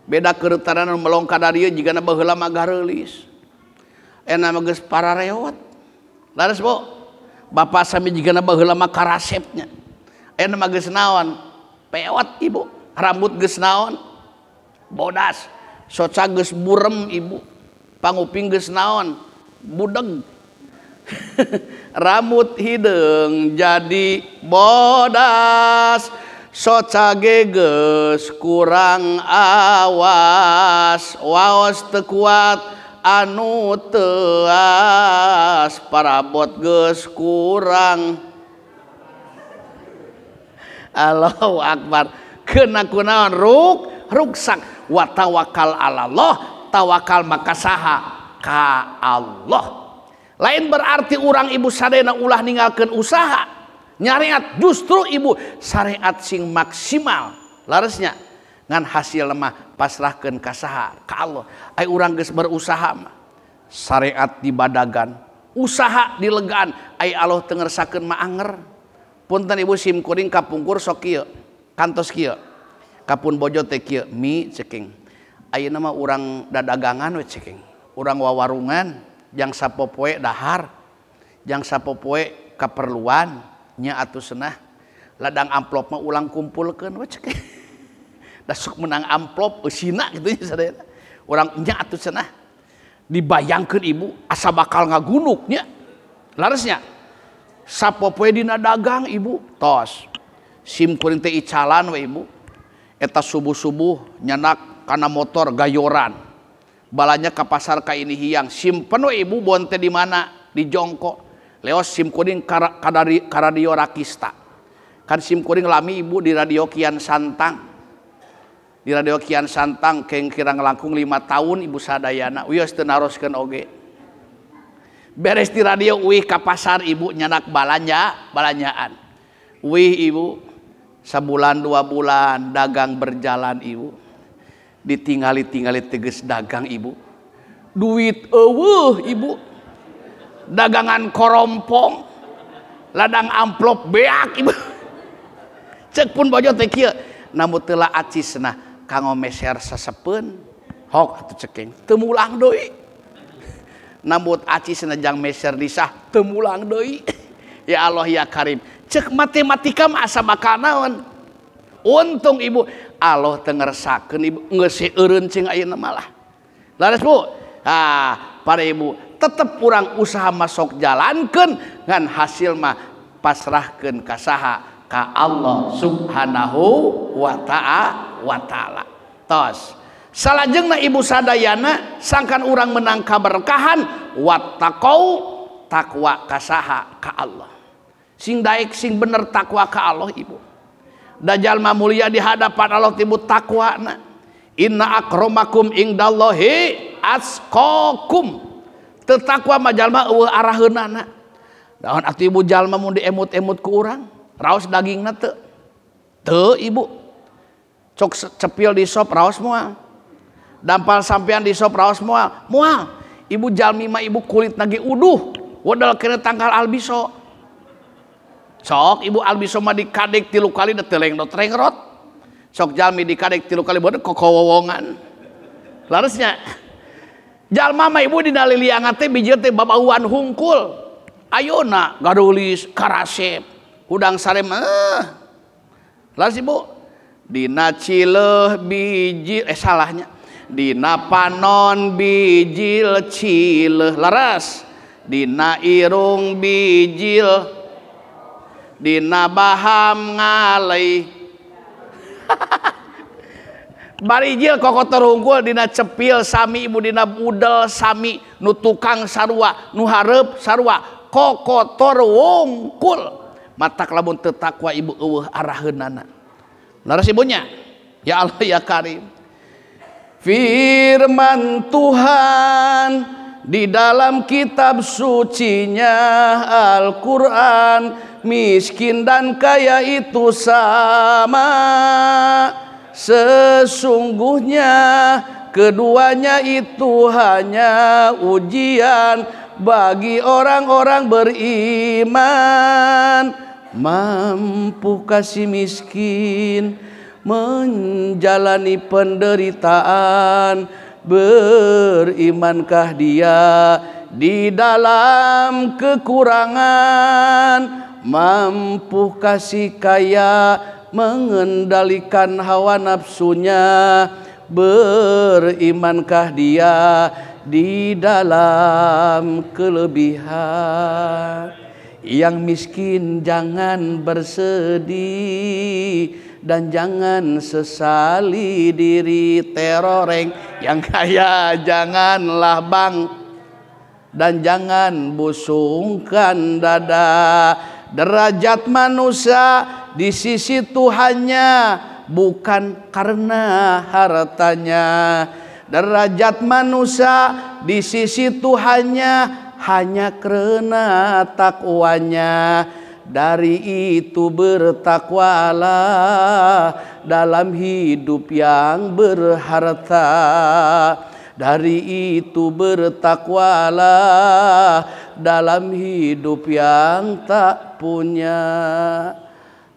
Beda keureutan anu melong ka dieu jigana baheula mah gareulis. Enak mah geus parareot. Laras Bu? Bapak sami jigana baheula mah karasepnya. Enak mah geus naon? Pewot ibu. Rambut geus naon? Bodas. Soca geus burem ibu. Panguping geus naon? Budeg. Rambut hideung jadi bodas. Soca ge geus kurang awas. Waos teu kuat anu teuas, parabot geus kurang. Allahu akbar. Keuna kunaon ruksak. Wa tawakal 'alallah, tawakal maka saha ka Allah. Lain berarti urang ibu sadayana ulah ninggalkeun usaha. Nyariat justru ibu syariat sing maksimal. Laresnya ngan hasil mah pasrahkeun ka saha? Ka Allah. Ai urang geus berusaha mah syariat dibadagan, usaha dilegaan, ai Allah teu ngersakeun mah anger. Punten ibu sim kuring kapungkur sok kieu, kantos kieu. Kapun bojo teh kieu, mi ceking. Ayeuna mah urang dadagangan we ceking. Urang wawarungan jang sapopoe dahar, jang sapopoe kaperluan nya atuh cenah. Ladang amplop mah ulang kumpulkeun we ceking. Da sok menang amplop eusina kitu nya sadayana. Urang nya atuh cenah. Dibayangkeun ibu asa bakal ngagunuk nya. Laresnya sapopoe dina dagang ibu tos. Sim kuring teh icalan we ibu. Eta subuh-subuh nyanak kana motor gayoran. Balanya ka pasar ka ini hiang. Simpen we ibu bon teh di mana? Di jongko. Leos sim kuring ka radio Rakista. Kan sim kuring lami ibu di radio Kian Santang. Di radio Kian Santang keng kirang langkung 5 tahun ibu sadayana. Wios teu naroskeun oge. Beres di radio uih ka pasar ibu nyanak balanja, balanjaan. Uih ibu sabulan 2 bulan dagang berjalan ibu. Ditingali-tingali teges dagang ibu. Duit eueuh ibu. Dagangan korompong. Ladang amplop beak ibu. Cek pun bojo teh kieu. Namun telah acisna kanggo meser sasepeun hok atuh ceking teu mulang deui. Nambut acisna jang meser disah teu mulang deui. Ya Allah ya Karim. Cek matematika mah asa bakal naon. Untung ibu Allah teu ngersakeun ibu geus seureun cing ayeuna malah. Laras Bu? Ah, para ibu tetep urang usaha masuk jalankeun ngan hasil mah pasrahkeun ka saha? Ka Allah Subhanahu wa ta'ala. Tos. Salajengna ibu sadayana sangkan urang menang kaberkahan wattaqau takwa ka saha? Ka Allah. Sing daek sing bener takwa ka Allah ibu. Dajjal mah mulia di hadapan Allah tibu takwana. Inna akramakum indallahi atqakum. Teu takwa mah jalma eueuh araheunana. Daun atuh ibu jalma mun diemut-emut ku urang, raos dagingna teu. Teu ibu. Cok cepil di sop raos moal. Dampal sampean di sop raos moal. Moal. Ibu jalmi mah ibu kulit nage uduh, wedal kena tangkal albiso. Sok ibu albiso mah dikadek 3 kali da teu lengdot-rengrot. Sok jalmi dikadek 3 kali bodoh kokowowongan. Laresnya jalma mah ibu dina liliangan teh bijil teh babauan hungkul. Ayeuna garulis karasep hudang sarem Lares ibu dina cileuh bijil salahnya dina panon bijil cileuh laras dina irung bijil dina baham ngalei. Barijil kokotor hungkul dina cepil sami ibu dina budel sami nu tukang sarua nu hareup sarua kokotor wungkul. Matak lamun teu takwa ibu eueuh araheunana. Laras ibunya ya Allah ya Karim. Firman Tuhan di dalam kitab sucinya Al-Quran, miskin dan kaya itu sama. Sesungguhnya keduanya itu hanya ujian bagi orang-orang beriman. Mampu kasih miskin, menjalani penderitaan? Berimankah dia di dalam kekurangan? Mampukah si kaya mengendalikan hawa nafsunya? Berimankah dia di dalam kelebihan? Yang miskin jangan bersedih dan jangan sesali diri teroreng. Yang kaya janganlah bang dan jangan busungkan dada. Derajat manusia di sisi Tuhannya bukan karena hartanya. Derajat manusia di sisi Tuhannya hanya karena takwanya. Dari itu bertakwalah dalam hidup yang berharta. Dari itu bertakwalah dalam hidup yang tak punya.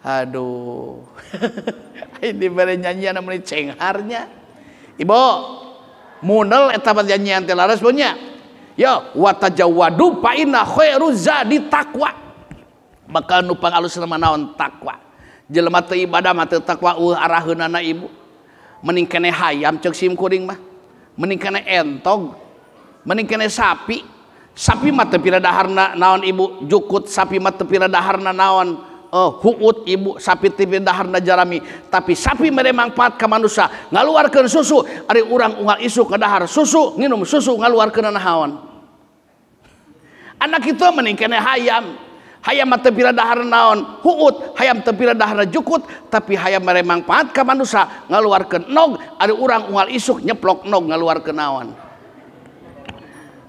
Aduh. Ini bere nyanyian namanya cengharnya. Ibu, munel eta nyanyian teh laras punya. Ya, watajawadu fa inna khairuz zadi taqwa. Maka nu pangalusna mah naon takwa. Jelema teu ibadah mah teu takwa eueuh araheunana ibu. Mending keneh hayam ceuk sim kuring mah. Mending keneh entog. Mending keneh sapi. Sapi mah teu pira daharna naon ibu, jukut sapi mah teu pira daharna naon huut ibu, sapi teu pira daharna jarami. Tapi sapi mere mangfaat ka manusia, ngaluarkeun susu. Ari urang unggal isuk ka dahar susu, nginum susu ngaluarkeun naon. Anak itu mending keneh hayam. Hayam mah teu pira dahar naon huut, hayam teu pira daharna jukut, tapi hayam mere mangfaat ka manusia, ngaluarkeun nog. Ari urang unggal isuk nyeplok nog ngaluarkeun naon.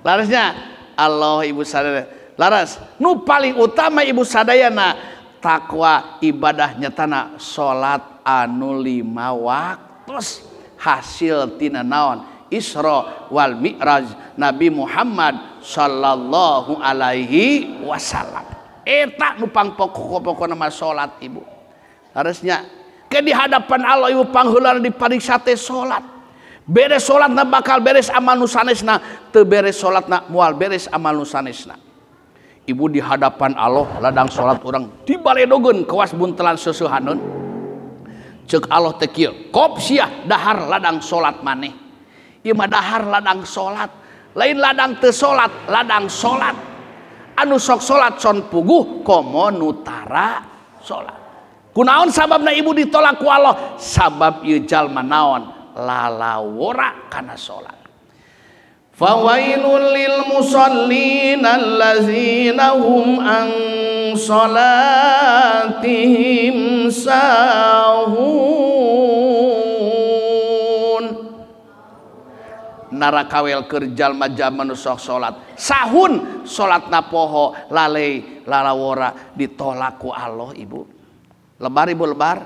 Larasnya Allah ibu sadayana. Laras nu paling utama ibu sadayana takwa ibadah nyatana salat anu 5 waktu hasil tina naon Isra wal Mi'raj Nabi Muhammad sallallahu alaihi wasallam. Eta nu pangpokok-pokokna mah salat ibu. Harusnya ke di hadapan Allah ibu pangheulana dipariksa teh salat. Beres salatna bakal beres amal nu sanesna, teu beres salatna moal beres amal nu sanesna. Ibu di hadapan Allah ladang salat urang dibaledogeun kawas buntelan seuseuhaneun. Ceuk Allah teh kieu, kop sia dahar ladang salat maneh. Ieu mah dahar ladang salat, lain ladang teu salat, ladang salat. Anu sok salat son puguh komo nu tara salat. Kunaon sababna ibu ditolak ku Allah? Sabab ieu jalma naon lalawora kana salat. Fawailul lil musallin allazina hum an salatihim sahun. Narakawel keur jalma-jalma nu sok salat sahun salatna poho lalei lalawora ditolak ku Allah ibu. Lebar ibu lebar.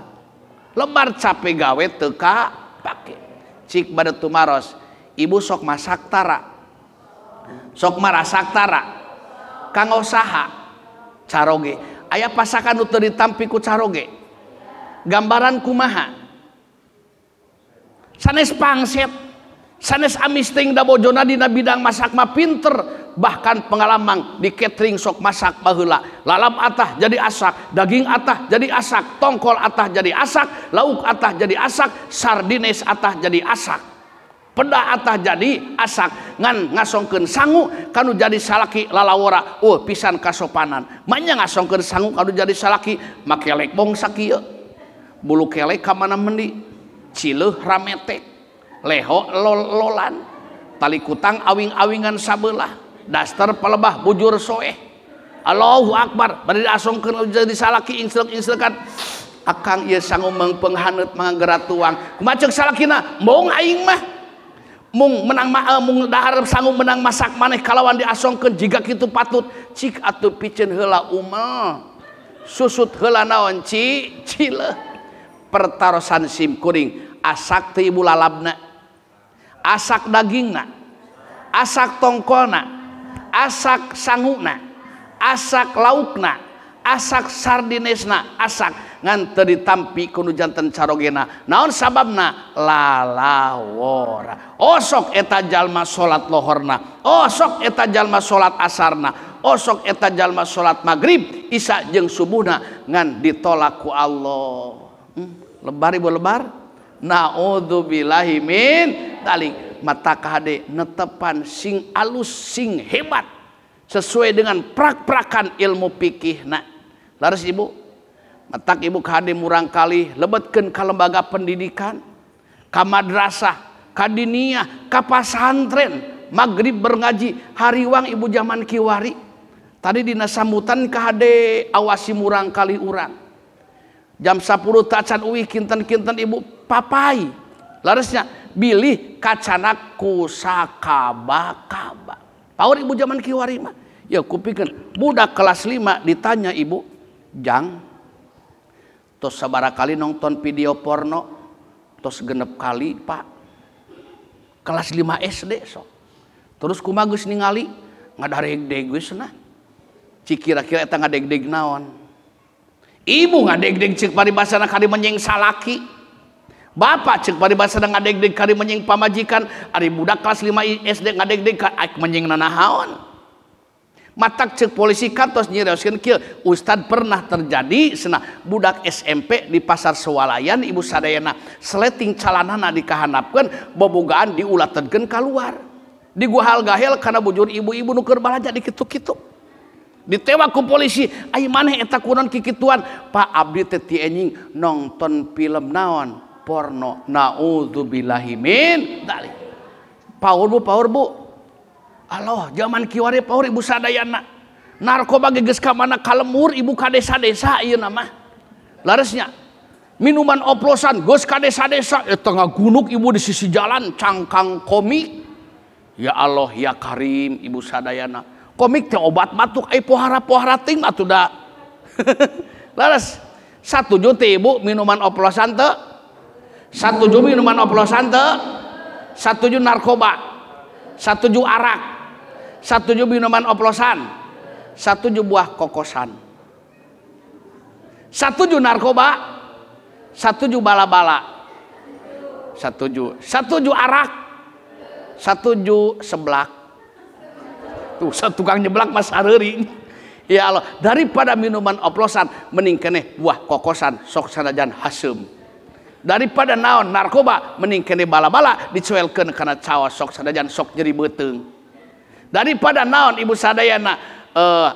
Lebar capek gawe teu kapake. Cik bade tumaros ibu sok masak tara. Sok marasak tara. Kanggo saha? Caroge. Aya pasakan nu teu ditampi ku caroge. Gambaran kumaha? Sanes pangset. Sanes amis ting da bojona dina bidang masak mah pinter, bahkan pengalaman di catering sok masak baheula. Lalap atah jadi asak, daging atah jadi asak, tongkol atah jadi asak, lauk atah jadi asak, sardines atah jadi asak, peda atah jadi asak. Ngan ngasongkeun sangu kanu jadi salaki lalawora, pisan kasopanan. Manya ngasongkeun sangu kanu jadi salaki make lekbong sakieu. Bulu kelek ka mana mendi, cileuh rametek. Leho lol-lolan, tali kutang awing-awingan sabelah, daster palebah bujur soeh. Allahu Akbar, bari diasongkeun jadi salaki inslek-inslekan. Akang ieu sangu mengpenghaneut manggerat tuang. Kumaha ceuk salakina? Mong aing mah. Mung menang mah mung dahar sangu menang masak maneh kalawan diasongkeun jiga kitu patut. Cik atuh piceun heula umel. Susut heula naon ci cileuh. Pertarosan sim kuring asak teh ibu lalabna. Asak dagingna, asak tongkolna, asak sanguna, asak laukna, asak sardinesna, asak. ngan teu ditampi ku nu janten carogena. Naon sababna? Lalawora. Osok eta jalma salat lohorna, osok eta jalma salat asarna, osok eta jalma salat maghrib, isya jeung subuhna ngan ditolak ku Allah. Lebar ibu lebar. Naudzubillahi min dzalik. Mata kahade netepan sing alus sing hebat sesuai dengan prak-prakan ilmu fikih. Nah, laras ibu, matak ibu kahade murang kali lebetkeun ka lembaga pendidikan, ka madrasah, ka diniyah, ka pasantren, maghrib berngaji, hariwang ibu zaman kiwari. Tadi dina sambutan kahade awasi murang kali urang. Jam 10 tacan uih kinten-kinten ibu papai. Larasnya bilih kacana kusakaba-kaba. Paur ibu zaman kiwari mah. Ya kupikeun budak kelas 5 ditanya ibu, "Jang, tos sabaraha kali nonton video porno?" "Tos 6 kali, Pak." Kelas 5 SD sok. Terus kumaha geus ningali? Ngadareg-deg geus cenah. Cik kira-kira eta ngadeg-deg naon? Ibu ngadeg-deg cek paribasana kali menyeng salaki. Bapak cek paribasana ngadeg-deg kali menyeng pamajikan. Ari budak kelas 5 SD ngadeg-deg ka menyeng nanahaon. Matak cek polisi kantos nyirioskeun kieu, ustad pernah terjadi cenah budak SMP di pasar Swalayan ibu sadayana seleting calanana dikahanapkeun bobogaan diulatenkeun kaluar. Diguhal gahel kana bujur ibu-ibu nu keur balanja di kitu-kitu. Ditewak ku polisi, ai maneh eta kunaon kikituan? Pak abdi teh ti enjing nonton film naon? Porno. Naudzubillahi min dzalik. Paur bu, paur bu. Allah, zaman kiwari paur ibu sadayana. Narkoba geus ka mana kalemur ibu ka desa-desa ieu mah. Laresnya minuman oplosan geus ka desa-desa eta ngagunuk ibu di sisi jalan cangkang komik. Ya Allah ya Karim ibu sadayana. Komik teh obat batuk ai pohara-pohara ting atuh da. Laras satuju teh ibu minuman oplosan teu? Satuju minuman oplosan teu? Satuju narkoba, satuju arak, satuju minuman oplosan, satuju buah kokosan, satuju narkoba, satuju bala-bala, satuju, satuju arak, satuju seblak. Tuh tukang nyeblak mas hareuri. Ya Allah, daripada minuman oplosan mending keneh buah kokosan sok sanajan haseum. Daripada naon narkoba mending keneh bala-bala dicuelkeun kana caos sok sanajan sok nyeri beuteung. Daripada naon ibu sadayana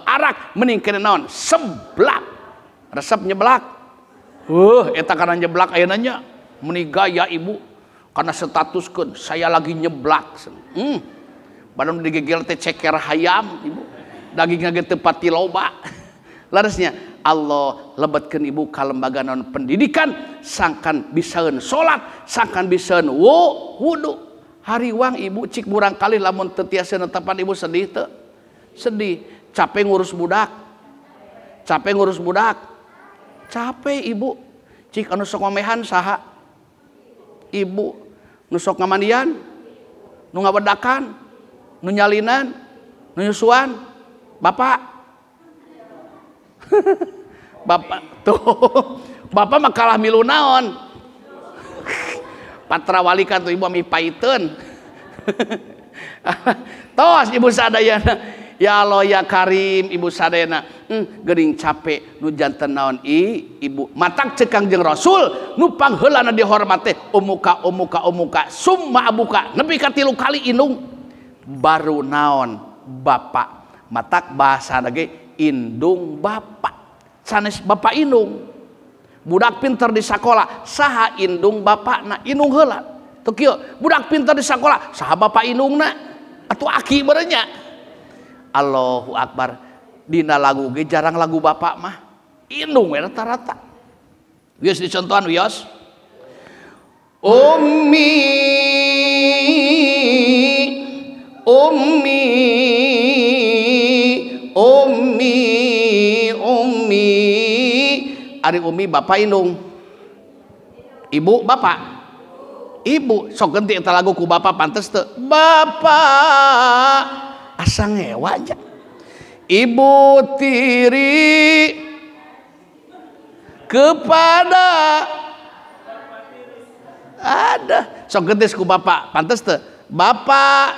arak mending keneh naon seblak. Resep nyeblak. Eta kana nyeblak ayeuna nya meuni gaya ibu kana statuskeun saya lagi nyeblak. Badan digegel teh ceker hayam ibu. Dagingna ge teu pati loba. Laresnya Allah lebetkeun ibu ka lembaga non pendidikan sangkan bisaeun salat, sangkan bisaeun wudu. Hariwang ibu cik murang kali lamun teu tiasa netepan ibu sedih teu? Sedih, capek ngurus budak. Capek ngurus budak. Capek ibu. Cik anu sok ngomehan saha? Ibu. Nu sok ngamandian, nu ngawedakan, nu nyalinan, nu nyusuan, bapak. Bapak tuh, bapak mah kalah milu naon. Patrawalikan tuh ibu ami paiteun. Tos ibu sadayana, ya Allah ya Karim ibu sadayana. Geuning capek nu janten naon ibu. Matak ceuk Kangjeng Rasul nu pangheulana dihormat teh umuka umuka umuka summa abuka nepi ka 3 kali indung baru naon bapak. Matak bahasa lagi indung bapak sanes bapak indung. Budak pinter di sekolah saha indung bapakna indung heula teu kieu. Budak pinter di sekolah saha bapak indungna atuh aki berenya. Allahu akbar. Dina lagu ge jarang lagu bapak mah indung we rata-rata. Wios dicontohan wios. Ummi ummi ummi ummi. Ari umi bapak indung, ibu bapak, ibu sok genti eta lagu ku bapak pantes teu bapak asa ngewa aja. Ibu tiri Kepada ada sok gedes ku bapak pantes teu bapak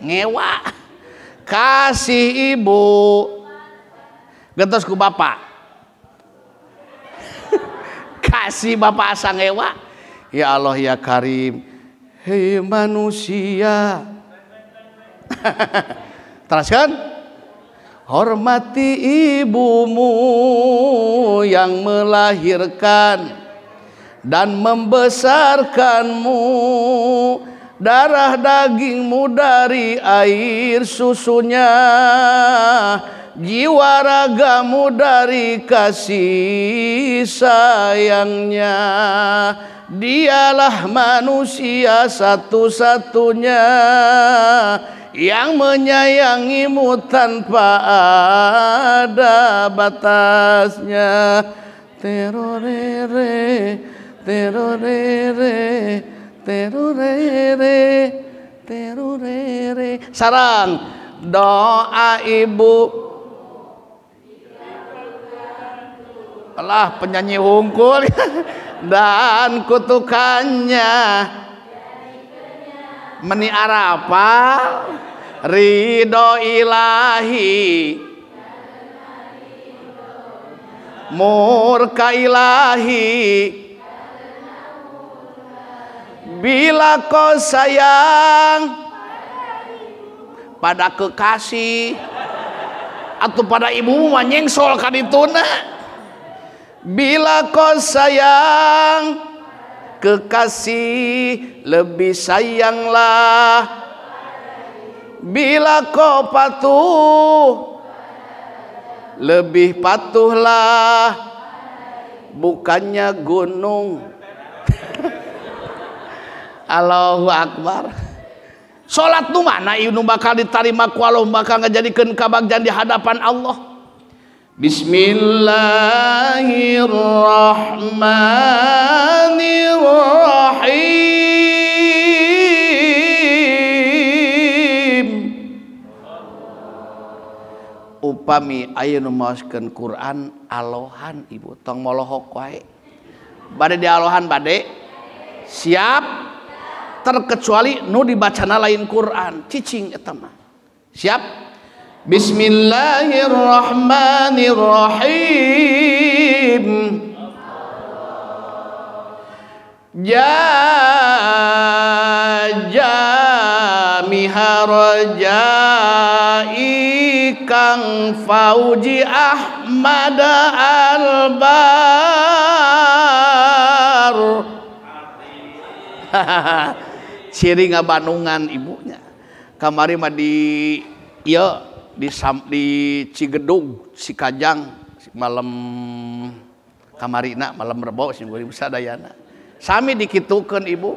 ngewa kasih ibu gentos ku bapak kasih bapak asa ngewa. Ya Allah ya Karim, hei manusia. Teruskan, hormati ibumu yang melahirkan dan membesarkanmu, darah dagingmu dari air susunya, jiwa ragamu dari kasih sayangnya. Dialah manusia satu-satunya yang menyayangimu tanpa ada batasnya. Terorere, terorere, terorere, terorere. Sarang doa ibu. Alah penyanyi hungkul. Dan kutukannya meni arapa ridho ilahi murka ilahi. Bila kau sayang pada kekasih atau pada ibumu mah nyengsol kadituna. Bila kau sayang kekasih lebih sayanglah. Bila kau patuh lebih patuhlah. Bukannya gunung. Allahu Akbar. Salat nu mana ieu nu bakal ditarima ku Allah, bakal ngajadikeun kabagjan di hadapan Allah. Bismillahirrahmanirrahim. Upami aya nu maoskeun Quran alohan ibu tong molohok wae. Bade dialohan bade siap, terkecuali nu dibacana lain Quran cicing eta mah. Siap. Bismillahirrahmanirrahim. Ja miharajai Kang Fauji Ahmad Albar. Ciri ngabandungan ibunya. Kamari mah di ieu di Cigedug Cikajang malam kamarina malam rebo sim ibu sadayana sami dikitukeun ibu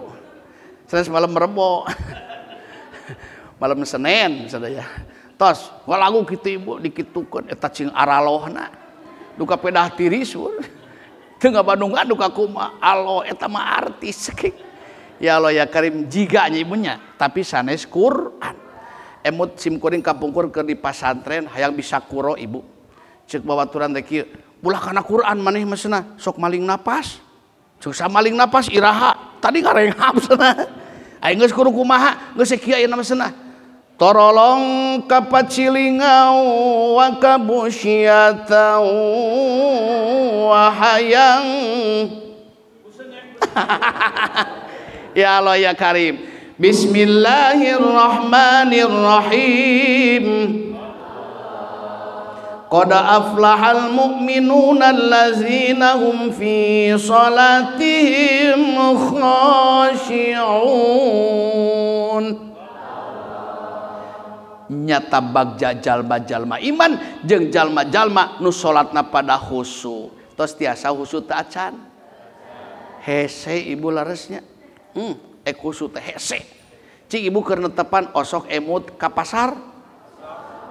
sanes malam rebo malam Senin sadaya tos ngalagu kitu ibu dikitukeun eta cing aralohna duka pedah tiris teu ngabandungan duka kumaha alo eta mah artis. Ya Allah ya Karim jiga nya ibunya tapi sanes Quran. Emut simkuring kapungkur keur di pasantren hayang bisa kuro ibu cek babaturan teh kieu ulah kana Quran maneh mah cenah sok maling napas cek samaling napas iraha tadi ngarenghap cenah aing geus kudu kumaha geus kieu ayeuna mah cenah torolong kapacilingau wa kabusyatau wa hayang. Ya Allah ya Karim. Bismillahirrahmanirrahim. Qad aflahal mu'minuna allazina hum fi salatihim khashi'un. Nyata bagja jalma-jalma iman jeung jalma-jalma nu salatna pada khusyuk. Tos tiasa khusyuk teu acan. Hese ibu laresnya. Khusyuk teh hese. Cik ibu keur netepan osok emut ka pasar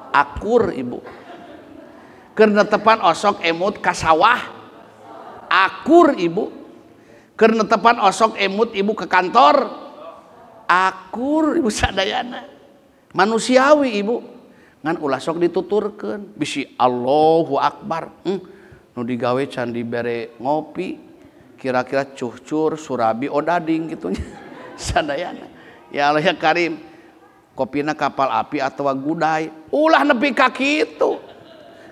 akur ibu. Keur netepan osok emut ka sawah akur ibu. Keur netepan osok emut ibu ke kantor akur ibu sadayana. Manusiawi ibu ngan ulah sok dituturkeun bisi Allahu Akbar. Nu digawe can dibere ngopi, kira-kira cuhcur surabi odading gitu nya. Sadayana. Ya Allah ya Karim. Kopina kapal api atau gudai, ulah nepi ka kitu.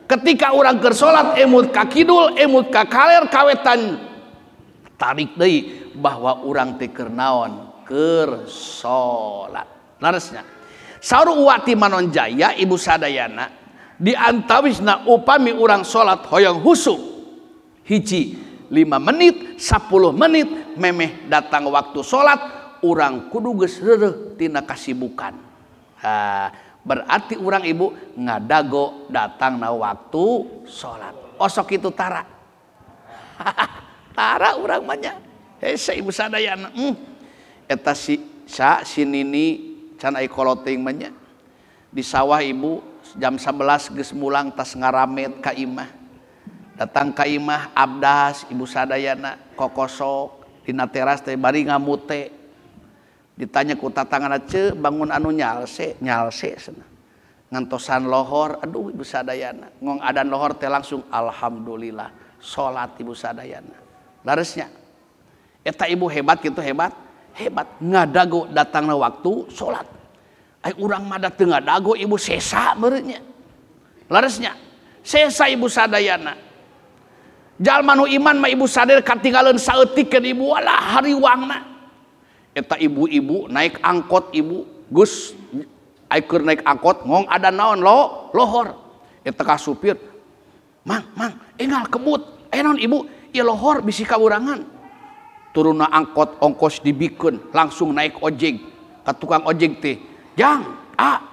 Ketika urang keur salat emut ka kidul, emut ka kaler kawetan tarik deui bahwa urang teh keur naon? Keur salat. Leresnya. Saur Uwati Manonjaya ibu sadayana di antawisna upami urang salat hoyong husuk hiji 5 menit 10 menit memeh datang waktu salat urang kudu geus reureuh tina kasibukan. Ha, berarti urang ibu ngadago datangna waktu salat. Osok itu tara. Tara urang mah nya. Hese ibu sadayana. Eta si sa si nini can ai koloting mah nya. Di sawah ibu jam 11 geus mulang tas ngaramet ka imah. Datang ka imah abdas ibu sadayana kokosok dina teras teh bari ngamute. Ditanya ku tatangana ce bangun anu nyalse, nyalse cenah. Ngantosan lohor, aduh ibu sadayana. Ngong adan lohor teh langsung alhamdulillah salat ibu sadayana. Laresnya eta ibu hebat gitu hebat, hebat ngadago datangna waktu salat. Ai urang mah da teu ngadago ibu sesa meureunnya. Laresnya sesa ibu sadayana. Jalma nu iman mah ibu sadar katinggaleun saeutikeun ibu walah hariwangna. Eta ibu-ibu naik angkot ibu geus ai keur naik angkot ngong ada naon lo lohor. Eta ka supir, "Mang, mang, enggal kebut." Eh naon ibu? Ieu lohor bisi kawurangan. Turunna angkot ongkos dibikeun langsung naik ojek. Ka tukang ojek teh, "Jang, ah,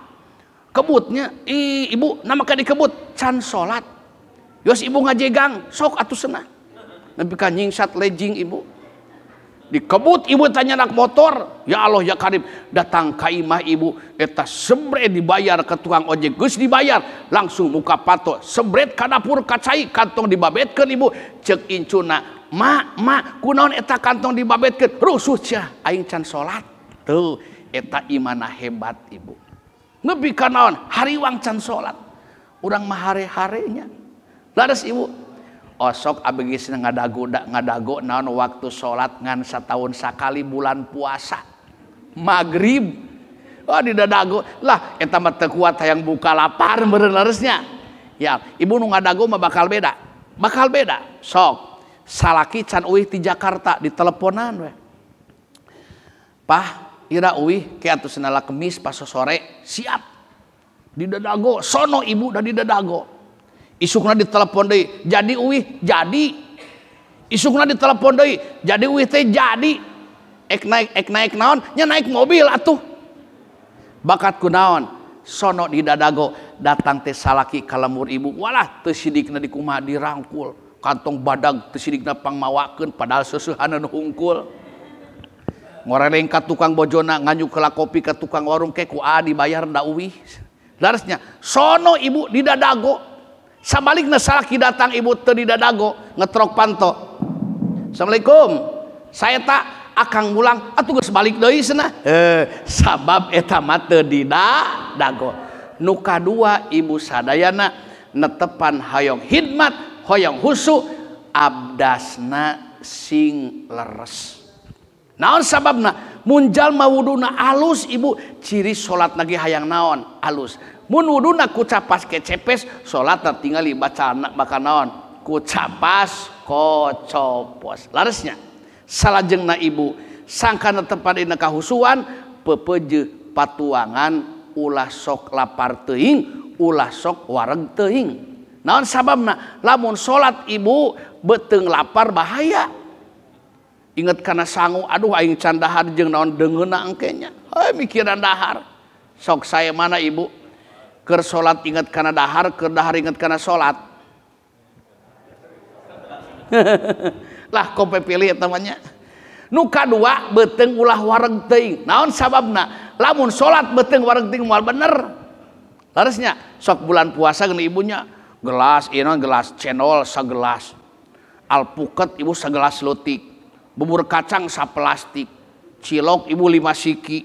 kebutnya, ih ibu nama ka dikebut can salat." Yos ibu ngajegang, sok atuh cenah. Nepi ka nyingsat lejing ibu. Dikebut ibu tanya nak motor, ya Allah ya Karim, datang ka imah ibu eta sebret dibayar ke tukang ojek, geus dibayar, langsung muka pato, sebret ka dapur ka cai, kantong dibabetkeun ibu, ceuk incuna, "Ma, ma, kunaon eta kantong dibabetkeun?" Rusuh sia, aing can salat. Tuh, eta imana hebat ibu. Nepi ka naon? Hariwang can salat. Urang mah hare-harenya. Laras ibu. Osok abdi geus ngadago ngadago naon waktu salat ngan satahun sakali bulan puasa. Maghrib. Oh di dadago lah eta mah teu kuat hayang buka lapar meureun leresnya. Ya, ibu nu ngadago mah bakal beda. Bakal beda. Sok salaki can uih ti Jakarta diteleponan we. Pah, ira uih ke atuh senala kemis pas sore siap. Di dadago sono ibu da di dadago. Isukna ditelepon deui, jadi uih, jadi. Isukna ditelepon deui, jadi uih teh jadi. Ek naik naon? Nya naik mobil atuh. Bakat kunaon? Sono di dadago datang teh salaki ka lembur ibu. Walah teu sidikna dikumaha dirangkul. Kantong badag teu sidikna pangmawakeun padahal seusehaneun hungkul. Ngoreleng ka tukang bojona nganyuk heula kopi ka tukang warung ke ku a dibayar da uih. Laresnya sono ibu di dadago. Sabalikna salaki datang ibu teu di dadago ngetrok panto. Assalamualaikum. Saya tak akang mulang atuh geus balik deui cenah. Sabab eta mah teu di dadago. Nu kadua ibu sadayana netepan hoyong hidmat, hoyong husu, abdasna sing leres. Naon sababna? Mun jalma wuduna alus ibu, ciri salat lagi hayang naon? Alus. Mun wuduna ku capas kecepes, salatna tingali bacana bakal naon? Ku capas kocopos. Laresnya salajengna ibu sangkana tepan dina kahusuan pepeje patuangan ulah sok lapar teuing, ulah sok wareg teuing. Naon sababna? Lamun salat ibu beuteung lapar bahaya. Ingat kana sangu, aduh aing can dahar jeung naon deungeunna engke nya. Heuh mikiran dahar. Sok saya mana ibu? Keur salat ingat kana dahar, keur dahar ingat kana salat. Lah kope pilih eta mah nya. Nu kadua beuteung ulah wareg teuing. Naon sababna? Lamun salat beuteung wareg teuing moal bener. Laresnya sok bulan puasa geuni ibunya gelas ieu naon gelas cendol sagelas. Alpuket ibu sagelas leutik. Bubur kacang saplastik, cilok ibu 5 siki,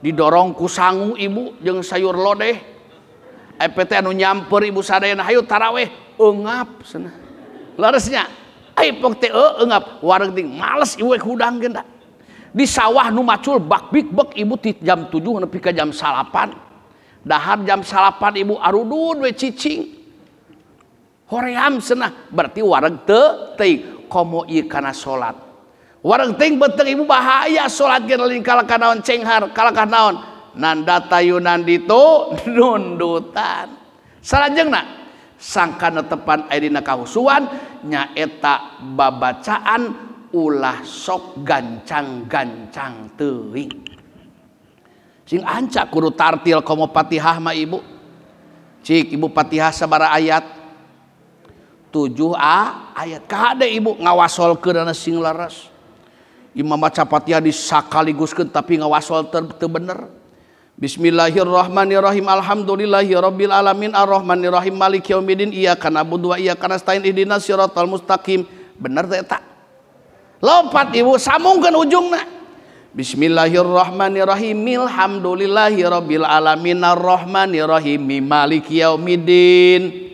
didorong ku sangu ibu jeung sayur lodeh. EPT anu nyamper ibu sadayana hayu taraweh eungap cenah. Leresnya ai pok teh eungap wareg ting males ieu hudang ge di sawah nu macul bak bik bek ibu ti jam 7 nepi ka jam 9 dahar jam 9 ibu arudud we cicing hoream cenah berarti wareg teu teuing komo ieu kana salat wareg teuing beuteung ibu bahaya salat ge lain kalakah naon cenghar kalakah naon nanda tayunan ditu nundutan salajengna sangkana tepan aya dina kahusuan nyaeta babacaan ulah sok gancang-gancang teuing sing ancak kudu tartil komo Fatihah mah ibu cik ibu Fatihah sabaraha ayat 7 ayat kade ibu ngawasolkeunana sing leres imam maca Fatihah disakaliguskeun tapi ngawasol teu bener. Bismillahirrahmanirrahim alhamdulillahirabbil alamin arrahmanirrahim maliki yaumiddin iyyaka na'budu wa iyyaka nasta'in ihdinas siratal mustaqim bener teh eta lompat ibu sambungkeun ujungna Bismillahirrahmanirrahim alhamdulillahirabbil alamin arrahmanirrahim maliki yaumiddin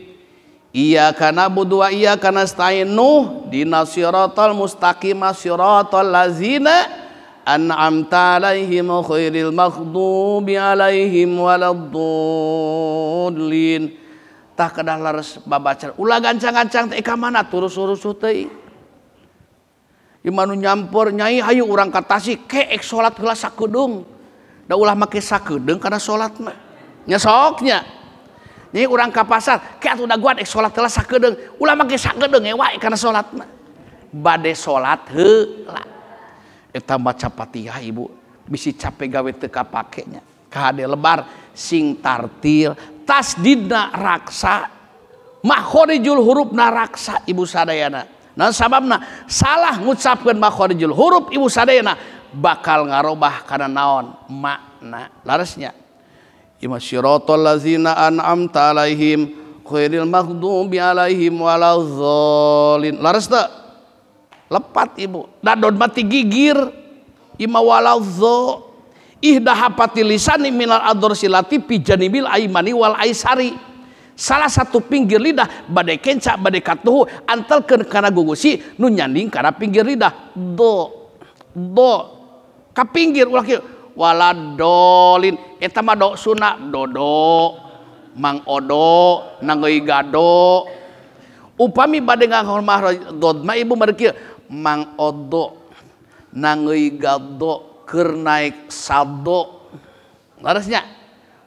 iyyaka na'budu wa iyyaka nasta'in ihdinas siratal mustaqim siratal ladzina an'amta alaihim khairil maghdubi alaihim waladdallin tah kedah leres babaca ulah gancang-gancang teh ka mana turus-urusuh teuing ieu mah nu nyampeur nyai hayu urang ka Tasik ke ek salat heula sakedeung da ulah make sakedeung kana salat mah nya sok nya nyai urang ka pasar ke atuh daguan ek salat heula sakedeung ulah make sakedeung wae kana salat mah bade salat heula eta maca Fatihah ibu bisi capek gawe teu kapake nya kahade lebar sing tartil tasdidna raksa makhorijul hurufna raksa ibu sadayana nah sababna salah ngucapkeun makhorijul huruf ibu sadayana bakal ngarobah kana naon makna laresnya ima siratal ladzina an'amta alaihim khairil maghdubi alaihim waladdallin lares teu lepat ibu dadon mati gigir ima waladzo ihda hapati lisani minal adorsilati pijanibil aimani wal aisari salah satu pinggir lidah badai kenca badai katuhu antelkeun kana gugusi nu nyanding kana pinggir lidah do do ka pinggir ulah kieu waladolin eta mah do sunah dodo mang odo nangeui gado upami bade ngahormah dod mah ibu mah kieu mang odo nangeui gado keur naik sado leresnya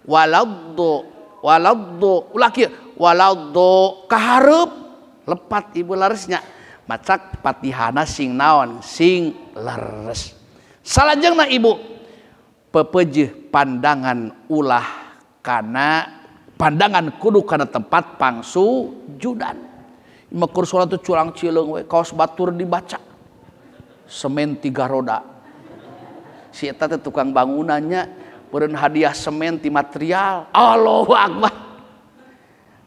waladdo waladdo ulah kieu waladdo kahareup lepat ibu leresnya macak Fatihana sing naon sing leres salajengna ibu pepejeuh pandangan ulah kana pandangan kudu kana tempat pangsujudan Makur sholat tuh culang cileung we kaos batur dibaca semen 3 roda si eta teh tukang bangunannya beureun hadiah semen ti material Allahu akbar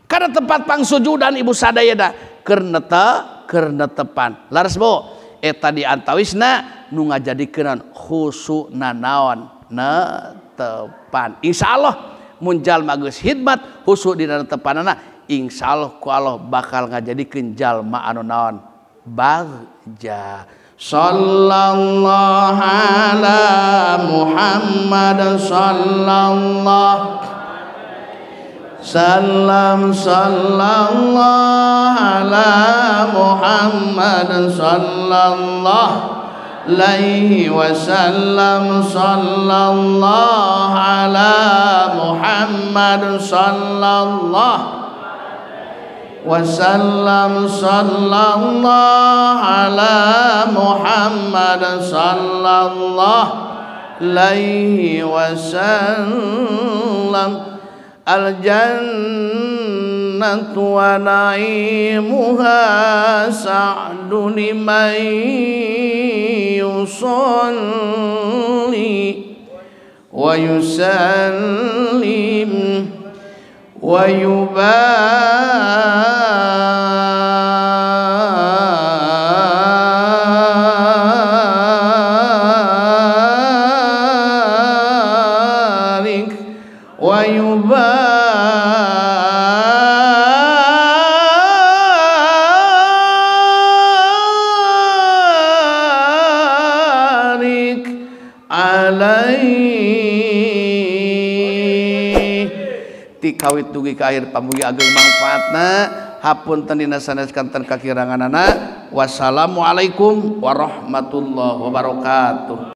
karena tempat pangsujudan ibu sadayana keur netepan laras bo eta di antawisna nu ngajadikeun khusuna naon netepan insyaallah mun jalma geus khidmat khusu dina netepanana insyaallah ku Allah bakal ngajadikeun jalma anu naon bagja sallallahu ala Muhammad sallallahu salam sallallahu ala Muhammad sallallahu alaihi wasallam sallallahu ala Muhammad sallallahu wasallam sallallahu ala Muhammad sallallahu alaihi wasallam al-jannatu wa na'imuha sa'du liman yusalli wa yusallim wa yubarik wa yubarik Ti kawit dugi ka akhir pamugi ageng mangfaatna. Hapunten dina sanes kanten kakiranganana. Wassalamualaikum warahmatullahi wabarakatuh.